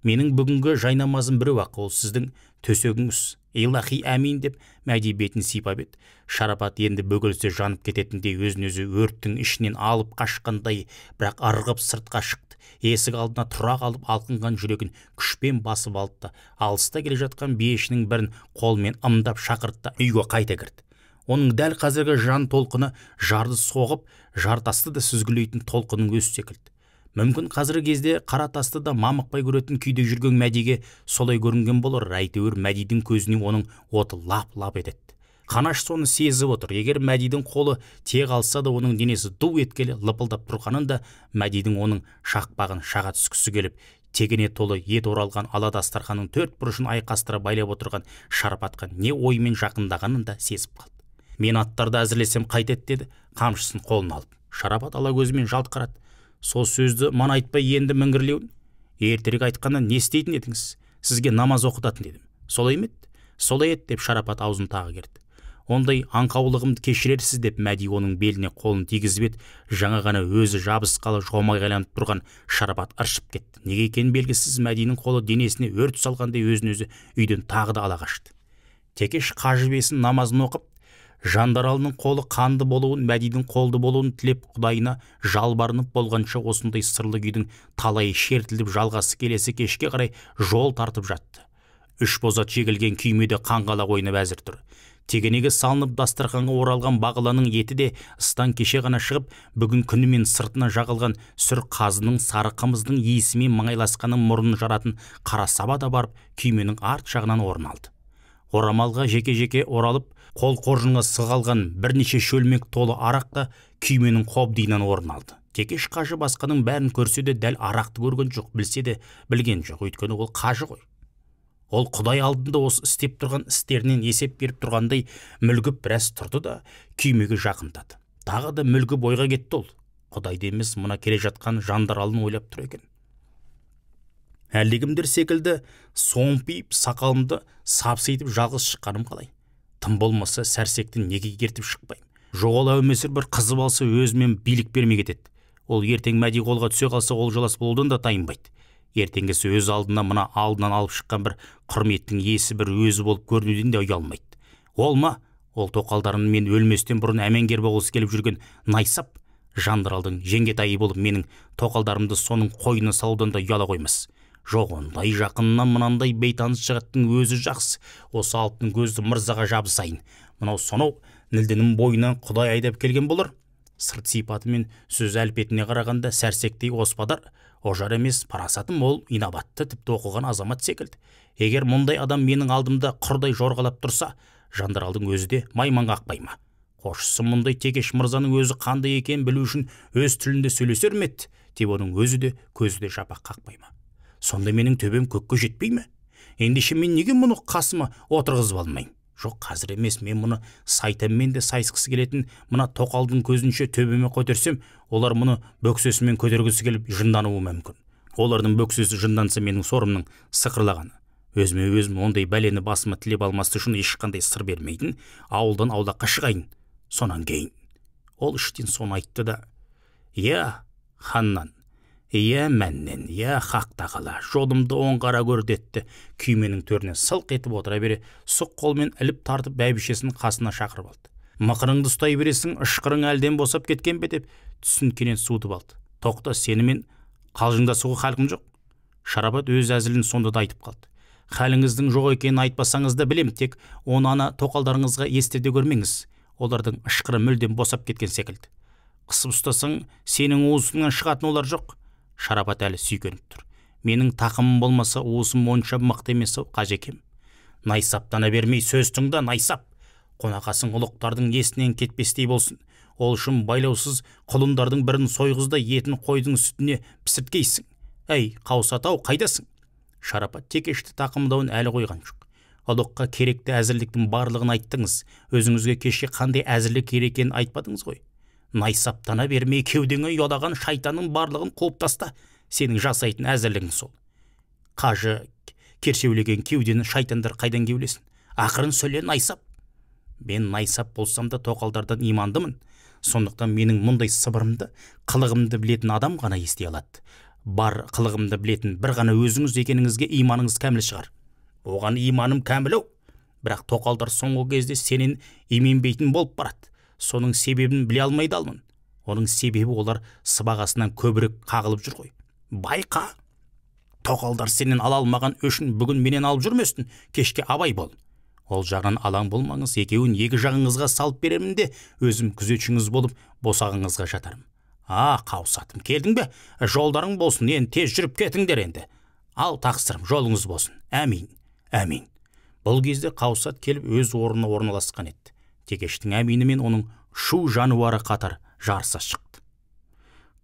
Менің бүгінгі жай намазым біреу-ақ, ол сіздің төсегіңіз. Илахи әмин, деп Мәди бетін сипап еді. Шарапат енді бөгелсе жанып кететіндей өзін өзі өрттің ішінен алып қашқандай, бірақ ырғып сыртқа шықты. Есік алдына тұра қалып, алқынған жүрегін күшпен басып алды да, алыста келе жатқан биешінің бірін қолмен ымдап шақыртты да үйге қайта кірді. Оның дәл қазіргі жан толқыны жарды соғып, жар тасты да сүзгілейтін толқынның өзі секілді. Мүмкін қазіргі кезде қара тасты да мамықпай көретін күйде жүрген Мәдиге солай көрінген болар. Әйтеуір Мәдидің көзіне оның оты лап-лап етеді. Қанаш соны сезіп отыр. Егер Мәдидің қолы тек алса да, оның денесі ду еткелі лыпылдап тұрғанын да, Мәдидің оның шақпағын шаға түскісі келіп, тегене толы ет оралған ала дастарханның төрт бұрышын айқастыра байлап отырған Шарапатқа не оймен жақындағанын да сезіп қалды. Мен аттарды әзірлесем қайтеді, деді қамшысын қолына алып. Шарапат ала көзімен жалт қарады. Сол сөзді мана айтпай енді міңгірлеуін. Ертерек айтқанда не істейтін едіңіз? Сізге намаз оқытатын едім. Солай ма еді? Солай еді, деп Шарапат аузын тағы керді. Ондай аңқаулығымды кешірерсіз, деп Мәди оның беліне қолын тигізіп еді, жаңа ғана өзі жабысқалы жомағайланып тұрған Шарапат ыршып кетті. Неге екені белгісіз, Мәдидің қолы денесіне өрт салғандай өзін өзі үйден тағы да ала қашты. Текеш қажы бесін намазын оқып, Жандаралының қолы қанды болуын, Мәдидің қолды болуын тілеп құдайына жалбарынып болғанша осындай сырлы күйдің талайы шертіліп жалғасы келесі кешке қарай жол тартып жатты. Үш бозат жегілген күймеде қаңғалақ ойнап әзір тұр. Тегенеге салынып дастарханға оралған бағыланың еті де ыстан кеше ғана шығып, бүгін күнімен сыртына жағылған сүр қазының сары қымыздың иісімен маңайласқанын мұрнын жаратын қара саба да барып күйменің арт жағынан орын алды. Орамалға жеке-жеке оралып, қол қоржынға сығалған бірнеше шөлмек толы арақ та күйменің қобдиынан орын алды. Текеш қажы басқаның бәрін көрсе де дәл арақты көрген жоқ, білсе де білген жоқ, өйткені ол қажы ғой. Ол құдай алдында осы істеп тұрған істерінен есеп беріп тұрғандай мүлгіп біраз тұрды да күймеге жақындады. Тағы да мүлгіп ойға кетті ол. Құдайды емес, мына келе жатқан жандаралын ойлап тұр екен. Әлдекімдер секілді сомпиып сақалымды сапситып жалғыз шыққаным қалай? Тым болмаса сәрсекті неге ертіп шықпаймын? Жоғал әумесір бір қызып алса өзімен билік бермей кетеді. Ол ертең Мәди қолға түсе қалса ол жалас болудан да тайынбайды. Ертеңгісі өз алдына мына алдынан алып шыққан бір құрметтің иесі бір өзі болып көрінуден де ұялмайды. Ол ма? Ол тоқалдарын мен өлместен бұрын әмеңгер болғысы келіп жүрген найсап жандаралдың жеңгетайы болып менің тоқалдарымды соның қойнына салудан да ұяла қоймас. Жоқ, ондай жақыннан мынандай бейтаныс жігіттің өзі жақсы. Осы алтын көзді мырзаға жабысайын. Мынау сонау Нілдінің бойынан құдай айдап келген болар. Сырт сипаты мен сөз әлпетіне қарағанда сәрсектей оспадар, ожар емес, парасаты мол, инабатты, тіпті оқыған азамат секілді. Егер мұндай адам менің алдымда құрдай жорғалап тұрса, жандаралдың өзі де майман қақпай ма? Қошысы мұндай Текеш мырзаның өзі қандай екенін білу үшін өз тілінде сөйлесер ме еді, деп оның өзі де көзі де жапақ қақпай ма? Сонда менің төбем көкке жетпей ме? Ендеше мен неге мұны қасыма отырғызып алмаймын? Жоқ, қазір емес, мен мұны сайтанмен де сайысқысы келетін мына тоқалдың көзінше төбеме көтерсем, олар мұны бөксесімен көтергісі келіп жындануы мүмкін. Олардың бөксесі жынданса менің сорымның сықырлағаны. Өзіме өзім ондай бәлені басыма тілеп алмас үшін ешқандай сыр бермейтін ауылдан аулаққа шығайын. Сонан кейін ол іштен соны айтты да, «Я ханнан, я мәннен, я хақ тағала, жолымды оңғара көр» детті. Күйменің төріне сылқ етіп отыра бере, сұқ қолмен іліп тартып бәйбішесін қасына шақырып алды. Мықырыңды ұстай бересің, ышқырың әлден босап кеткен бе деп түсін кенет суытып алды. Тоқта, сенімен қалжыңдасуға халқым жоқ. Шарапат өз әзілін сонда да айтып қалды. Халіңіздің жоқ екенін айтпасаңыз да білем, тек оны ана тоқалдарыңызға естірте көрмеңіз. Олардың ышқыры мүлдем босап кеткен секілді. Қысып ұстасаң, сенің уысыңнан шығатын олар жоқ. Шарапат әлі сүйкеніп тұр. Менің тақымым болмаса уысым онша мықты емес ау, қажекем. Найсаптана бермей сөз тыңда, найсап. Қонақасың ұлықтардың есінен кетпестей болсын. Ол үшін байлаусыз құлындардың бірін сойғыз да етін қойдың сүтіне пісірткейсің. Әй, Қаусат ау, қайдасың? Шарапат Текешті тақымдауын әлі қойған жоқ. Ұлыққа керекті әзірліктің барлығын айттыңыз. Өзіңізге кеше қандай әзірлік керек екенін айтпадыңыз ғой. Найсаптана бермей кеудеңе ұялаған шайтанның барлығын қуып таста. Сенің жасайтын әзірлігің сол. Қажы кершеулеген кеудені шайтандар қайдан кеулесін? Ақырын сөйле, найсап. Мен найсап болсам да тоқалдардан имандымын. Сондықтан менің мұндай сыбырымды, қылығымды білетін адам ғана ести алады. Бар қылығымды білетін бір ғана өзіңіз екеніңізге иманыңыз кәміл шығар. Оған иманым кәміл ау. Бірақ тоқалдар соңғы кезде сенен именбейтін болып барады. Соның себебін біле алмай далмын. Оның себебі олар сыбағасынан көбірек қағылып жүр ғой. Байқа! Тоқалдар сенен ала алмаған өшін бүгін менен алып жүрмесін, кешке абай бол. Ол жағынан алаң болмаңыз, екеуін екі жағыңызға салып беремін де, өзім күзетшіңіз болып босағыңызға жатармын. А, Қаусатым, келдің бе? Жолдарың болсын, енді тез жүріп кетіңдер енді. Ал тақсырым, жолыңыз болсын. Әмин, әмин. Бұл кезде Қаусат келіп өз орнына орналасқан еді. Текештің әмині мен оның шу жануары қатар жарыса шықты.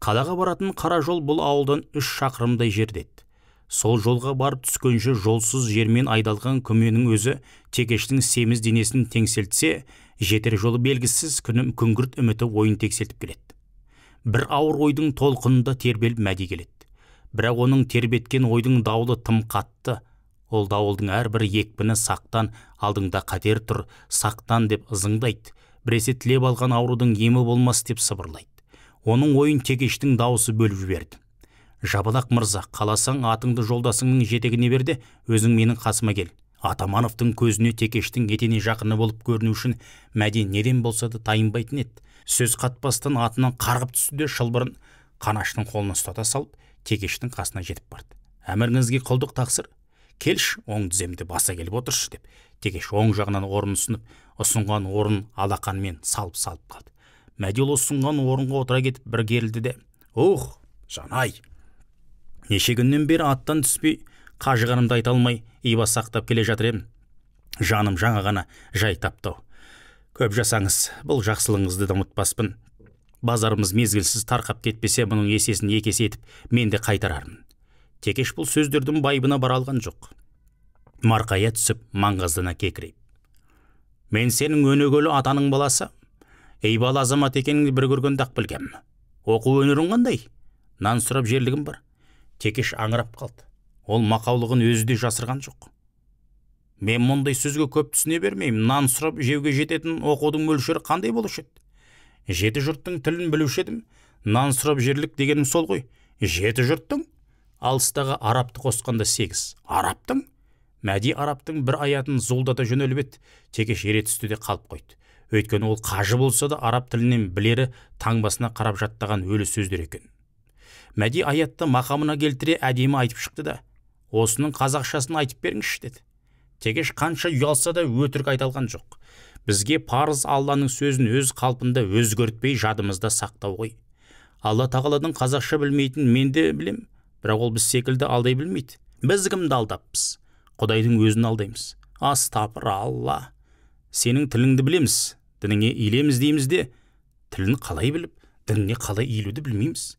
Қалаға баратын қара жол бұл ауылдан 3 шақырымдай жерде еді. Сол жолға барып түскенше жолсыз жермен айдалған күменің өзі Текештің семіз денесін теңселтсе, жетер жолы белгісіз күнім күңгірт үміті ойын тексертіп келеді. Бір ауыр ойдың толқынында тербеліп Мәди келеді. Бірақ оның тербеткен ойдың дауылы тым қатты. Ол дауылдың әрбір екпіні сақтан, алдыңда қатер тұр, сақтан деп ызыңдайды. Біресе тілеп алған аурудың емі болмас деп сыбырлайды. Оның ойын Текештің дауысы бөліп жіберді. Жабалақ мырза, қаласаң атыңды жолдасыңның жетегіне бер де, өзің менің қасыма кел. Атамановтың көзіне Текештің етене жақыны болып көріну үшін Мәди неден болса да тайынбайтын еді. Сөз қатпастан атынан қарғып түсті де шылбырын Қанаштың қолына ұстата салып, Текештің қасына жетіп барды. Әміріңізге құлдық тақсыр. Келші, оң тіземді баса келіп отыршы деп. Текеш оң жағынан орын ұсынып, ұсынған орын алақанмен салып-салып қалды. Мәди ол ұсынған орынға отыра кетіп бір керілді де, «Ух, жанай! Неше күннен бері аттан түспей, қажығанымды айта алмай, иба сақтап келе жатыр едім. Жаным жаңа ғана жай тапты. Көп жасаңыз, бұл жақсылығыңызды да ұмытпаспын. Базарымыз мезгілсіз тарқап кетпесе, бұның есесін екі есе етіп, мен де қайтарармын. Текеш бұл сөздердің байыбына бара алған жоқ. Марқая түсіп, маңғаздана кекірейіп. Мен сенің өнегелі атаның баласы, ейбал азамат екеніңді бір көргенде-ақ білгем. Оқу өнерің қандай? Нан сұрап жерлігім бар. Текеш аңырап қалды. Ол мақаулығын өзі де жасырған жоқ. Мен мұндай сөзге көп түсіне бермеймін. Нан сұрап жеуге жететін оқудың мөлшері қандай болушы еді? Жеті жұрттың тілін білуші едім. Нан сұрап жерлік дегенім сол ғой. Жеті жұрттың? Алыстағы арапты қосқанда 8. Араптың? Мәди араптың бір аятын зуылдата жөнеліп еді. Текеш ере түсті де қалып қойды. Өйткені ол қажы болса да араб тілінен білері таңбасына қарап жаттаған өлі сөздер екен. Мәди аятты мақамына келтіре әдемі айтып шықты да, осының қазақшасын айтып беріңізші деді. Текеш қанша ұялса да өтірік айта алған жоқ. Бізге парыз Алланың сөзін өз қалпында өзгертпей жадымызда сақтау ғой. Алла тағаладың қазақша білмейтін мен де білем, бірақ ол біз секілді алдай білмейді. Біз кімді алдаппыз? Құдайдың өзін алдаймыз. Астапыр Алла. Сенің тіліңді білеміз, дініңе иілеміз дейміз де, тілін қалай біліп, дініне қалай иілуді білмейміз.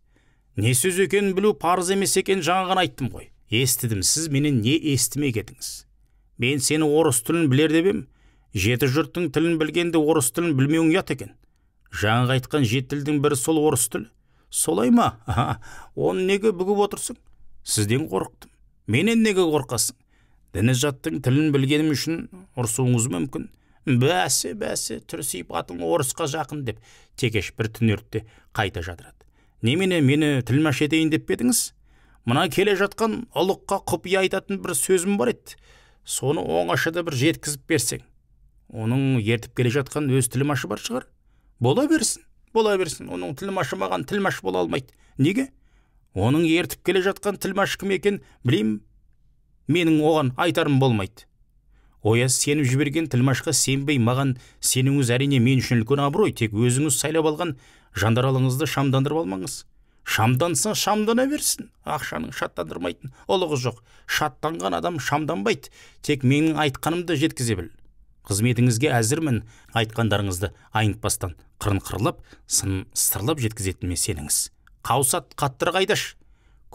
Не сөз екенін білу парыз емес екен жаңа ғана айттым ғой. Естідім, сіз менен не естімек едіңіз? Мен сені орыс тілін білер деп ем. Жеті жұрттың тілін білгенде орыс тілін білмеуің ұят екен. Жаңағы айтқан жеті тілдің бірі сол орыс тілі. Солай ма? Оны неге бүгіп отырсың? Сізден қорықтым. Менен неге қорқасың? Діні жаттың тілін білгенім үшін ұрсуыңыз мүмкін. Бәсе, бәсе, түр сипатың орысқа жақын деп Текеш бір түнертте қайта жадырады. Немене, мені тілмаш етейін деп пе едіңіз? Мына келе жатқан ұлыққа құпия айтатын бір сөзім бар еді. Соны оңашада бір жеткізіп берсең. Оның ертіп келе жатқан өз тілмашы бар шығар. Бола берсін, бола берсін. Оның тілмашы маған тілмаш бола алмайды. Неге? Оның ертіп келе жатқан тілмаш кім екен білеймін. Менің оған айтарым болмайды. Ояз сеніп жіберген тілмашқа сенбей маған сенуіңіз әрине мен үшін үлкен абырой. Тек өзіңіз сайлап алған жандаралыңызды шамдандырып алмаңыз. Шамданса шамдана берсін. Ақшаның шаттандырмайтын ұлығы жоқ. Шаттанған адам шамданбайды. Тек менің айтқанымды жеткізе біл. Қызметіңізге әзірмін. Айтқандарыңызды айнытпастан қырын қырлап, сын сырлап жеткізетініме сеніңіз. Қаусат қаттырақ айдаш.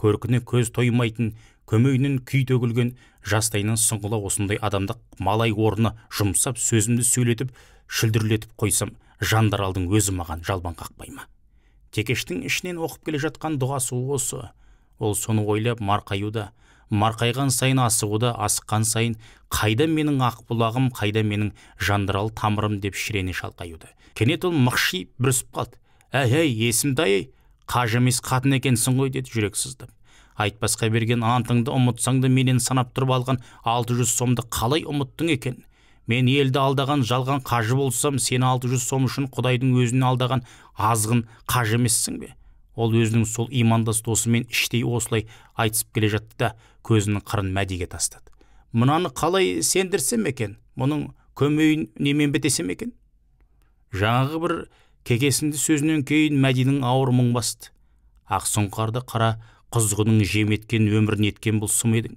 Көркіне көз тоймайтын, көмейінен күй төгілген жастайынан сұңғыла осындай адамды малай орнына жұмсап, сөзімді сөйлетіп, шүлдірлетіп қойсам, жандаралдың өзі маған жалбан қақпай ма? Текештің ішінен оқып келе жатқан дұғасы осы. Ол соны ойлап марқаюда, марқайған сайын асығуда, асыққан сайын қайда менің ақ бұлағым, қайда менің жандарал тамырым деп шірене шалқаюда. Кенет ол мықшиып бүрісіп қалды. Әй, әй, есімді-ай, қажы емес қатын екенсің ғой деді жүрек сыздап. Айтпасқа берген антыңды ұмытсаң да менен санап тұрып алған 600 сомды қалай ұмыттың екен? Мен елді алдаған жалған қажы болсам, сені 600 сом үшін Құдайдың өзін алдаған азғын қажы емессің бе? Ол өзінің сол имандас досымен іштей осылай айтысып келе жатты да, көзінің қырын Мәдиге тастады. Мынаны қалай сендірсем екен? Мұның көмейін немен бітесем екен? Жаңағы бір кекесінді сөзінен кейін Мәдидің ауыр мұң басты. Ақ сұңқарды қара құзғының жем еткен өмірін еткен бұл сұм едің.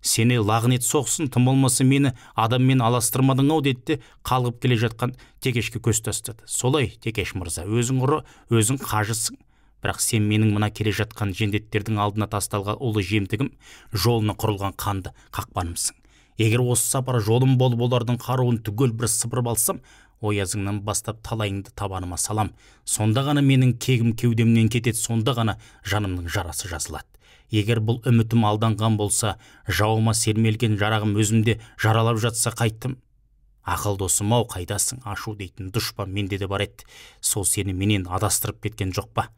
Сені лағнет соқсын, тым болмаса мені адаммен аластырмадың ау деді де қалғып келе жатқан Текешке көз тастады. Солай, Текеш мырза, өзің ұры, өзің қажысың. Бірақ сен менің мына келе жатқан жендеттердің алдына тасталған ұлы жемтігім, жолына құрылған қанды қақпанымсың. Егер осы сапар жолым болып олардың қаруын түгел бір сыпырып алсам, оязыңнан бастап талайыңды табаныма салам. Сонда ғана менің кегім кеудемнен кетеді, сонда ғана жанымның жарасы жазылады. Егер бұл үмітім алданған болса, жауыма сермелген жарағым өзімде жаралап жатса қайттым. Ақыл досым ау, қайдасың? Ашу дейтін дұшпан менде де бар еді. Сол сені менен адастырып кеткен жоқ па?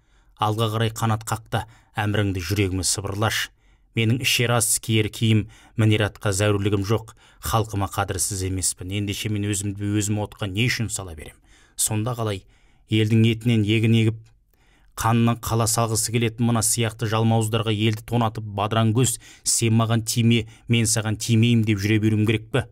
Алға қарай қанат қақта, әміріңді жүрегіме сыбырлаш. Менің ішер ас, киер киім, мінер атқа зәрулігім жоқ. Халқыма қадірсіз емеспін. Ендеше мен өзімді өзім отқа не үшін сала берем? Сонда қалай елдің етінен егін егіп, қанынан қала салғысы келетін мына сияқты жалмауыздарға елді тонатып, бадыраң көз, сен маған тиме, мен саған тимеймін деп жүре беруім керек пе?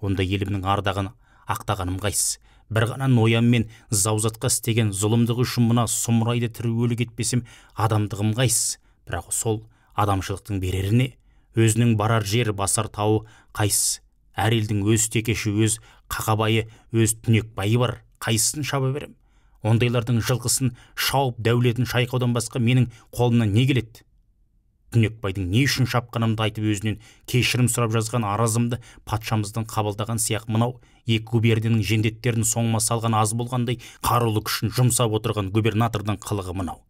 Онда елімнің ардағын ақтағаным қайсы? Бір ғана ноян мен заузатқа істеген зұлымдығы үшін мына сұмырайды тірі өлі кетпесем, адамдығым қайсы? Бірақ сол адамшылықтың береріне өзінің барар жер, басар тауы қайсы? Әр елдің өз текеші, өз қақабайы, өз түнекбайы бар. Қайсысын шаба берем? Ондайлардың жылқысын шауып, дәулетін шайқаудан басқа менің қолымнан не келеді? Түнекбайдың не үшін шапқанымды айтып, өзінен кешірім сұрап жазған арызымды патшамыздың қабылдаған сияқ мынау екі губернияның жендеттерін соңыма салған аз болғандай қарулы күшін жұмсап отырған губернатордың қылығы мынау.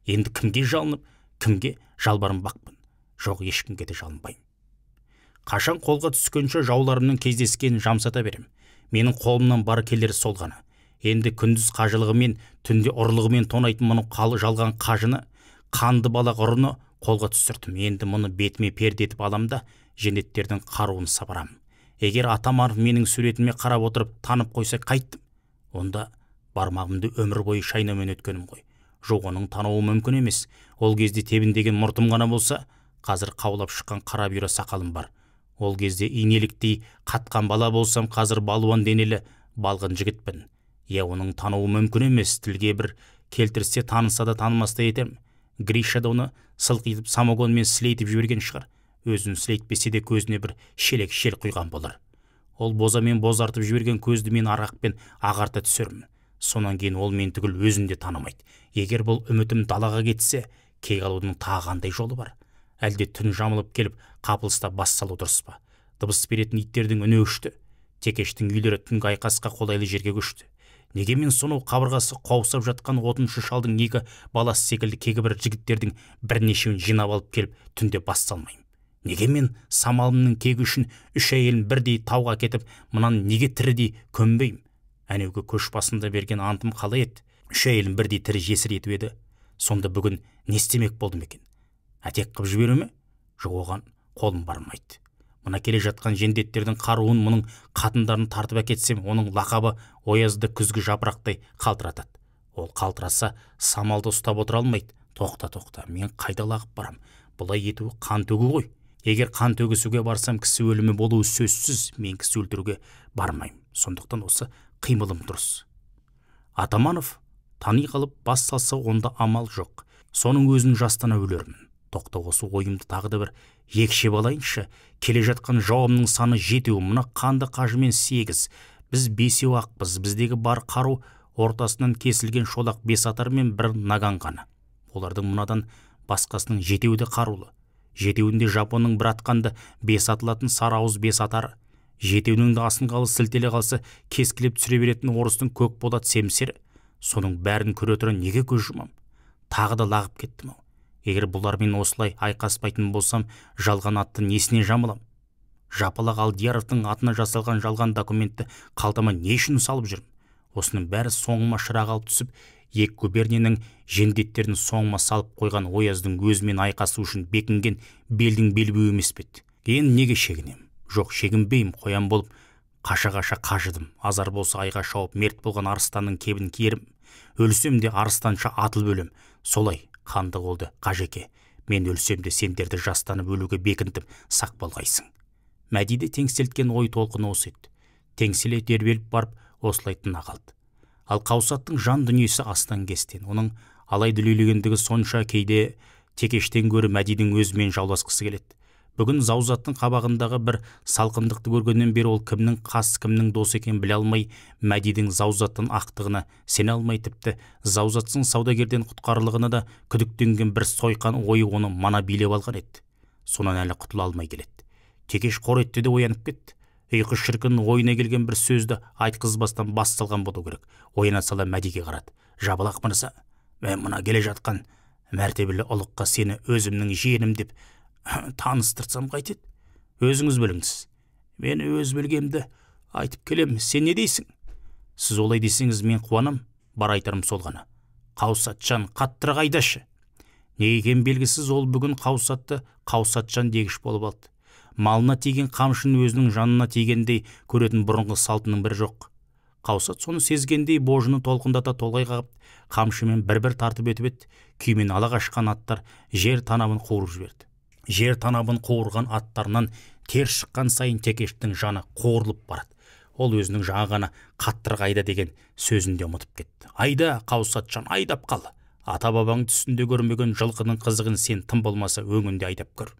Енді кімге жалынып, кімге жалбарынбақпын? Жоқ, ешкімге де жалынбаймын. Қашан қолға түскенше жауларымның кездескенін жамсата берем. Менің қолымнан бар келері сол ғана. Енді күндіз қажылығымен, түнде ұрлығымен тонайтын мұны жалған қажыны, қанды балақ ұрыны қолға түсірдім. Енді мұны бетіме перде етіп алам да, жендеттердің қаруын сапарам. Егер Атаманов менің суретіме қарап отырып танып қойса қайттым? Онда бармағымды өмір бойы шайнаумен өткенім ғой. Жоқ, оның тануы мүмкін емес. Ол кезде тебіндеген мұртым ғана болса, қазір қаулап шыққан қара бұйра сақалым бар. Ол кезде инеліктей қатқан бала болсам, қазір балуан денелі балғын жігітпін. Иә, оның тануы мүмкін емес. Тілге бір келтірсе, таныса да танымас та етем. Гриша да оны сылқитып самогонмен сілейтіп жіберген шығар. Өзін сілейтпесе де көзіне бір шелек шел құйған болар. Ол бозамен бозартып жіберген көзді мен арақпен ағарта түсермін. Сонан кейін ол мен түгіл өзін де танымайды. Егер бұл үмітім далаға кетсе, кек алудың тағы қандай жолы бар? Әлде түн жамылып келіп, қапылыста бас салу дұрыс па? Дыбыс беретін иттердің үні өшті. Текештің үйлері түнгі айқасқа қолайлы жерге көшті. Неге мен сонау қабырғасы қаусап жатқан отыншы шалдың екі баласы секілді кегі бір жігіттердің бірнешеуін жинап алып келіп түнде бас салмаймын? Неге мен самалымның кегі үшін үш әйелін бірдей тауға кетіп, мынаны неге тірідей көмбеймін? Әнеугі көш басында берген антым қалай еді? Үш әйелін бірдей тірі жесір етіп еді. Сонда бүгін не істемек болдым екен? Әтек қып жіберу ме? Жоқ, оған қолым бармайды. Мына келе жатқан жендеттердің қаруын, мұның қатындарын тартып әкетсем, оның лақабы оязды күзгі жапырақтай қалтыратады. Ол қалтыраса, самалды ұстап отыра алмайды. Тоқта, тоқта, мен қайда лағып барам? Бұлай ету қан төгу ғой. Егер қан төгісуге барсам, кісі өлімі болуы сөзсіз. Мен кісі өлтіруге бармаймын. Сондықтан осы қимылым дұрыс. Атаманов тани қалып бас салса, онда амал жоқ. Соның өзін жастана өлермін. Тоқта, осы ойымды тағы да бір екшеп алайыншы. Келе жатқан жауымның саны 7, мына қанды қажымен 8. Біз 5 ақпыз. Біздегі бар қару ортасынан кесілген шолақ 5 атар мен бір наган ғана. Олардың мынадан басқасының 7-еуі де қарулы. 7-еуінде жапонның бір атқанды 5 атылатын сары ауыз 5 атары. 7-еуінің де асынғалы сілтеле қалса кескілеп түсіре беретін орыстың көк болат семсері. Соның бәрін көре тұра неге көз жұмам? Тағы да лағып кеттім ау. Егер бұлармен осылай айқаспайтын болсам, жалған атты несіне жамылам? Жапалақ Алдияровтың атына жасалған жалған документті қалтама не үшін салып жүрмін? Осының бәрі соңыма шырақ алып түсіп, екі губернияның жендеттерін соңыма салып қойған ояздың өзімен айқасу үшін бекінген белдің белбеуі емес пе еді? Енді неге шегінем? Жоқ, шегінбеймін. Қоян болып қаша-қаша қажыдым. Азар болса айға шауып мерт болған арыстанның кебін киерім. Өлсем де арыстанша атылып өлем. Солай қанды қолды қажеке. Мен өлсем де сендерді жастанып өлуге бекінтіп сақ болғайсың. Мәдиді теңселткен ой толқыны осы еді. Теңселе тербеліп барып осылай тына қалды. Ал Қаусаттың жан дүниесі астан кестен. Оның алай дүлейлегендігі сонша, кейде Текештен гөрі Мәдидің өзімен жауласқысы келеді. Бүгін Заузаттың қабағындағы бір салқындықты көргеннен бері ол кімнің қас, кімнің дос екенін біле алмай, Мәдидің Заузаттың ақтығына сене алмай, тіпті Заузаттың саудагерден құтқарылығына да күдіктенген бір сойқан ойы оны мана билеп алған еді. Сонан әлі құтыла алмай келеді. Текеш қор етті де оянып кетті. Ұйқы шіркін ойына келген бір сөзді айтқызбастан бас салған болу керек. Ояна сала Мәдиге қарады. Жабалақ мырза, мен мына келе жатқан мәртебелі ұлыққа сені өзімнің жиенім деп таныстырсам қайтеді? Өзіңіз біліңіз. Мен өз білгенімді айтып келем. Сен не дейсің? Сіз олай десеңіз мен қуанам, бар айтарым сол ғана. Қаусатжан, қаттырақ айдашы. Не екені белгісіз, ол бүгін Қаусатты Қаусатжан дегіш болып алды. Малына тиген қамшын өзінің жанына тигендей көретін бұрынғы салтының бірі жоқ. Қаусат соны сезгендей божыны толқындата толғай қағып, қамшымен бір-бір тартып өтіп еді, күймен ала қашқан аттар жер танабын қуырып жіберді. Жер танабын қуырған аттарынан тер шыққан сайын Текештің жаны қуырылып барады. Ол өзінің жаңа ғана қаттырақ айда деген сөзін де ұмытып кетті. Айда, Қаусатжан, айдап қал. Ата-бабаң түсінде көрмеген жылқының қызығын сен тым болмаса өңінде айдап көр.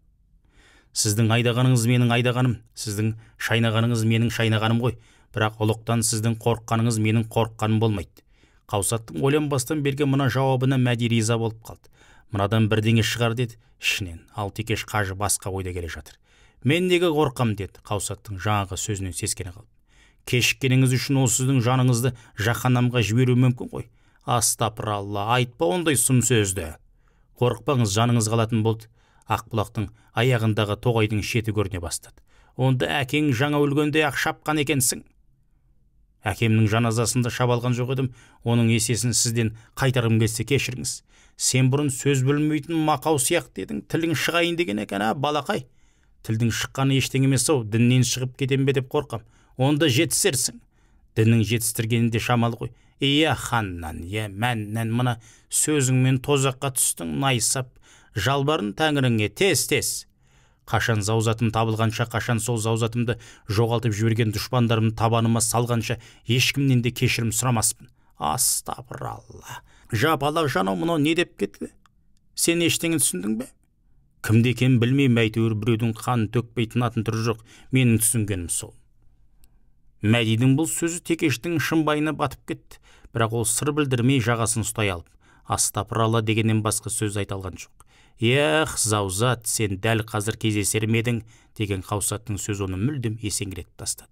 Сіздің айдағаныңыз менің айдағаным, сіздің шайнағаныңыз менің шайнағаным ғой. Бірақ ұлықтан сіздің қорыққаныңыз менің қорыққаным болмайды. Қаусаттың ойланбастан берген мына жауабына Мәди риза болып қалды. Мынадан бірдеңе шығар деді ішінен. Ал Текеш қажы басқа ойда келе жатыр. Мен неге қорқам деді Қаусаттың жаңағы сөзінен сескене қалып. Кешіккеніңіз үшін ол сіздің жаныңызды жаһаннамға жіберуі мүмкін ғой. Астапыралла, айтпа ондай сұм сөзді. Қорықпаңыз, жаныңыз қалатын болды. Ақбұлақтың аяғындағы тоғайдың шеті көріне бастады. Онда әкең жаңа өлгенде ақ шапқан екенсің. Әкемнің жаназасында шаба алған жоқ едім, оның есесін сізден қайтарғым келсе кешіріңіз. Сен бұрын сөз білмейтін мақау сияқты едің, тілің шығайын деген екен, а, балақай. Тілдің шыққаны ештеңе емес ау, діннен шығып кетем бе деп қорқам. Онда жетісерсің. Діннің жетістіргені де шамалы ғой. Иә, ханнан, иә, мәннен мына сөзіңмен тозаққа түстің, найсап. Жалбарын тәңіріңе тез-тез. Қашан заузатым табылғанша, қашан сол заузатымды жоғалтып жіберген дұшпандарымды табаныма салғанша ешкімнен де кешірім сұрамаспын. Астапыралла. Жапалақ жанау, мынау не деп кетті? Сен ештеңе түсіндің бе? Кімде екенін білмеймін, әйтеуір біреудің қанын төкпей тынатын түрі жоқ. Менің түсінгенім сол. Мәдидің бұл сөзі Текештің шымбайына батып кетті. Бірақ ол сыр білдірмей жағасын ұстай алып, астапыралла дегеннен басқа сөз айта алған жоқ. Эх, заузат, сен дәл қазір кездесер ме едің, деген Қаусаттың сөзі оны мүлдем есеңгіретіп тастады.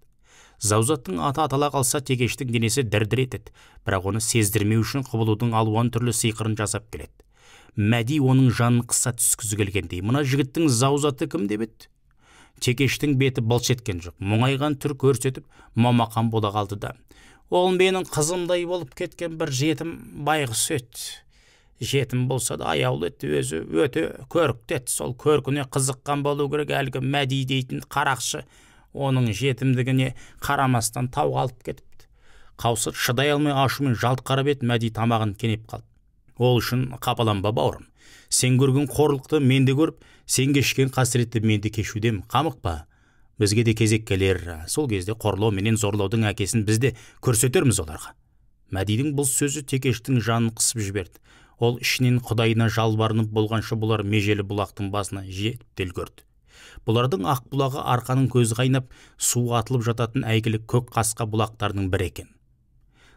Заузаттың аты атала қалса, Текештің денесі дір-дір етеді, бірақ оны сездірмеу үшін құбылудың алуан түрлі сиқырын жасап келеді. Мәди оның жанын қыса түскізі келгендей, мына жігіттің заузаты кім деп еді? Текештің беті былш еткен жоқ, мұңайған түр көрсетіп, момақан бола қалды да. Ол менің қызымдай болып кеткен бір жетім байғұс еді. Жетім болса да аяулы еді, өзі өте көрікті еді. Сол көркіне қызыққан болу керек әлгі Мәди дейтін қарақшы оның жетімдігіне қарамастан тауға алып кетіпті. Қаусат шыдай алмай ашумен жалт қарап еді, Мәди тамағын кенеп қалды. Ол үшін қапаланба, бауырым. Сен көрген қорлықты мен де көріп, сен кешкен қасіретті мен де кешудем, қамықпа. Бізге де кезек келер. Сол кезде қорлау менен зорлаудың әкесін біз де көрсетерміз оларға. Мәдидің бұл сөзі Текештің жанын қысып жіберді. Ол ішінен құдайына жалбарынып болғанша бұлар межелі бұлақтың басына жетіп те үлгерді. Бұлардың ақ бұлағы арқаның көзі қайнап, су атылып жататын әйгілі көк қасқа бұлақтарының бірі екен.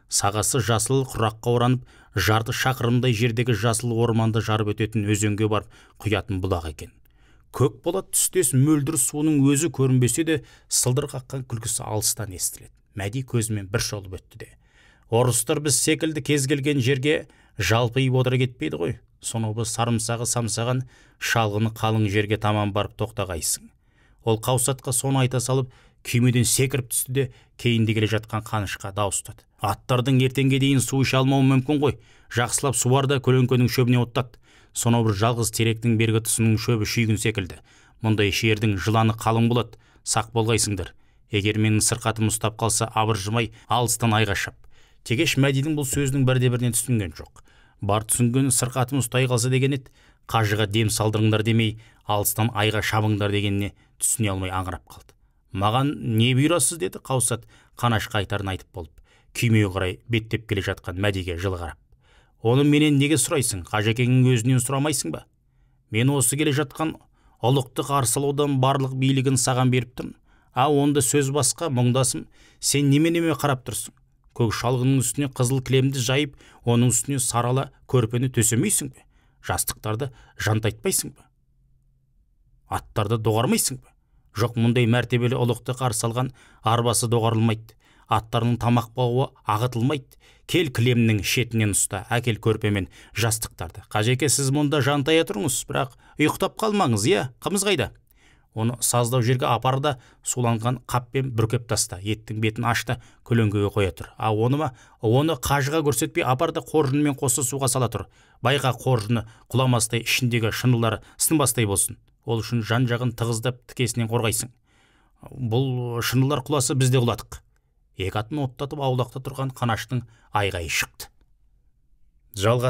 Сағасы жасыл құраққа оранып, жарты шақырымдай жердегі жасыл орманды жарып өтетін өзенге барып құятын бұлақ екен. Көк болат түстес мөлдір суының өзі көрінбесе де, сылдыр қаққан күлкісі алыстан естіледі. Мәди көзімен бір шолып өтті де. Орыстар біз секілді кез келген жерге жалпиып отыра кетпейді ғой. Сонау бір сарымсағы самсаған шалғыны қалың жерге таман барып тоқтағайсың. Ол Қаусатқа соны айта салып, күймеден секіріп түсті де, кейінде келе жатқан Қанышқа дауыстады. Аттардың ертеңге дейін су іше алмауы мүмкін ғой. Жақсылап суар да көлеңкенің шөбіне оттат. Сонау бір жалғыз теректің бергі тұсының шөбі шүйгін секілді. Мұндай жердің жыланы қалың болады, сақ болғайсыңдар. Егер менің сырқатым ұстап қалса, абыржымай алыстан айға шап. Текеш Мәдидің бұл сөзінің бірде-бірінен түсінген жоқ. Бар түсінген сырқатым ұстай қалса деген еді, қажыға дем салдырыңдар демей, алыстан айға шабыңдар дегеніне түсіне алмай аңырап қалды. Маған не бұйырасыз деді Қаусат Қанашқа айтарын айтып болып, күймеге қарай беттеп келе жатқан Мәдиге жылы қарап. Оны менен неге сұрайсың, қажекеңнің өзінен сұрамайсың ба? Мен осы келе жатқан ұлықты қарсы алудан барлық билігін саған беріп тұрмын. А онда сөз басқа, мұңдасым, сен неменеме қарап тұрсың? Көк шалғының үстіне қызыл кілемді жайып, оның үстіне сарала көрпені төсемейсің бе? Жастықтарды жантайтпайсың ба? Аттарды доғармайсың ба? Жоқ, мұндай мәртебелі ұлықты қарсы алған арбасы доғарылмайды, аттарының тамақ бауы ағытылмайды. Кел кілемнің шетінен ұста, әкел көрпемен жастықтарды. Қажеке, сіз мұнда жантая тұрыңыз, бірақ ұйықтап қалмаңыз, иә? Қымыз қайда? Оны саздау жерге апар да, суланған қаппен бүркеп таста, еттің бетін аш та көлеңкеге қоя тұр. А оны ма? Оны қажыға көрсетпей апар да қоржынымен қоса суға сала тұр. Байқа, қоржыны құламастай, ішіндегі шынылары сынбастай болсын. Ол үшін жан-жағын тығыздап тікесінен қорғайсың. Бұл шынылар құласа біз де құладық. Екі атын оттатып аулақта тұрған Қанаштың айғайы шықты. Жалға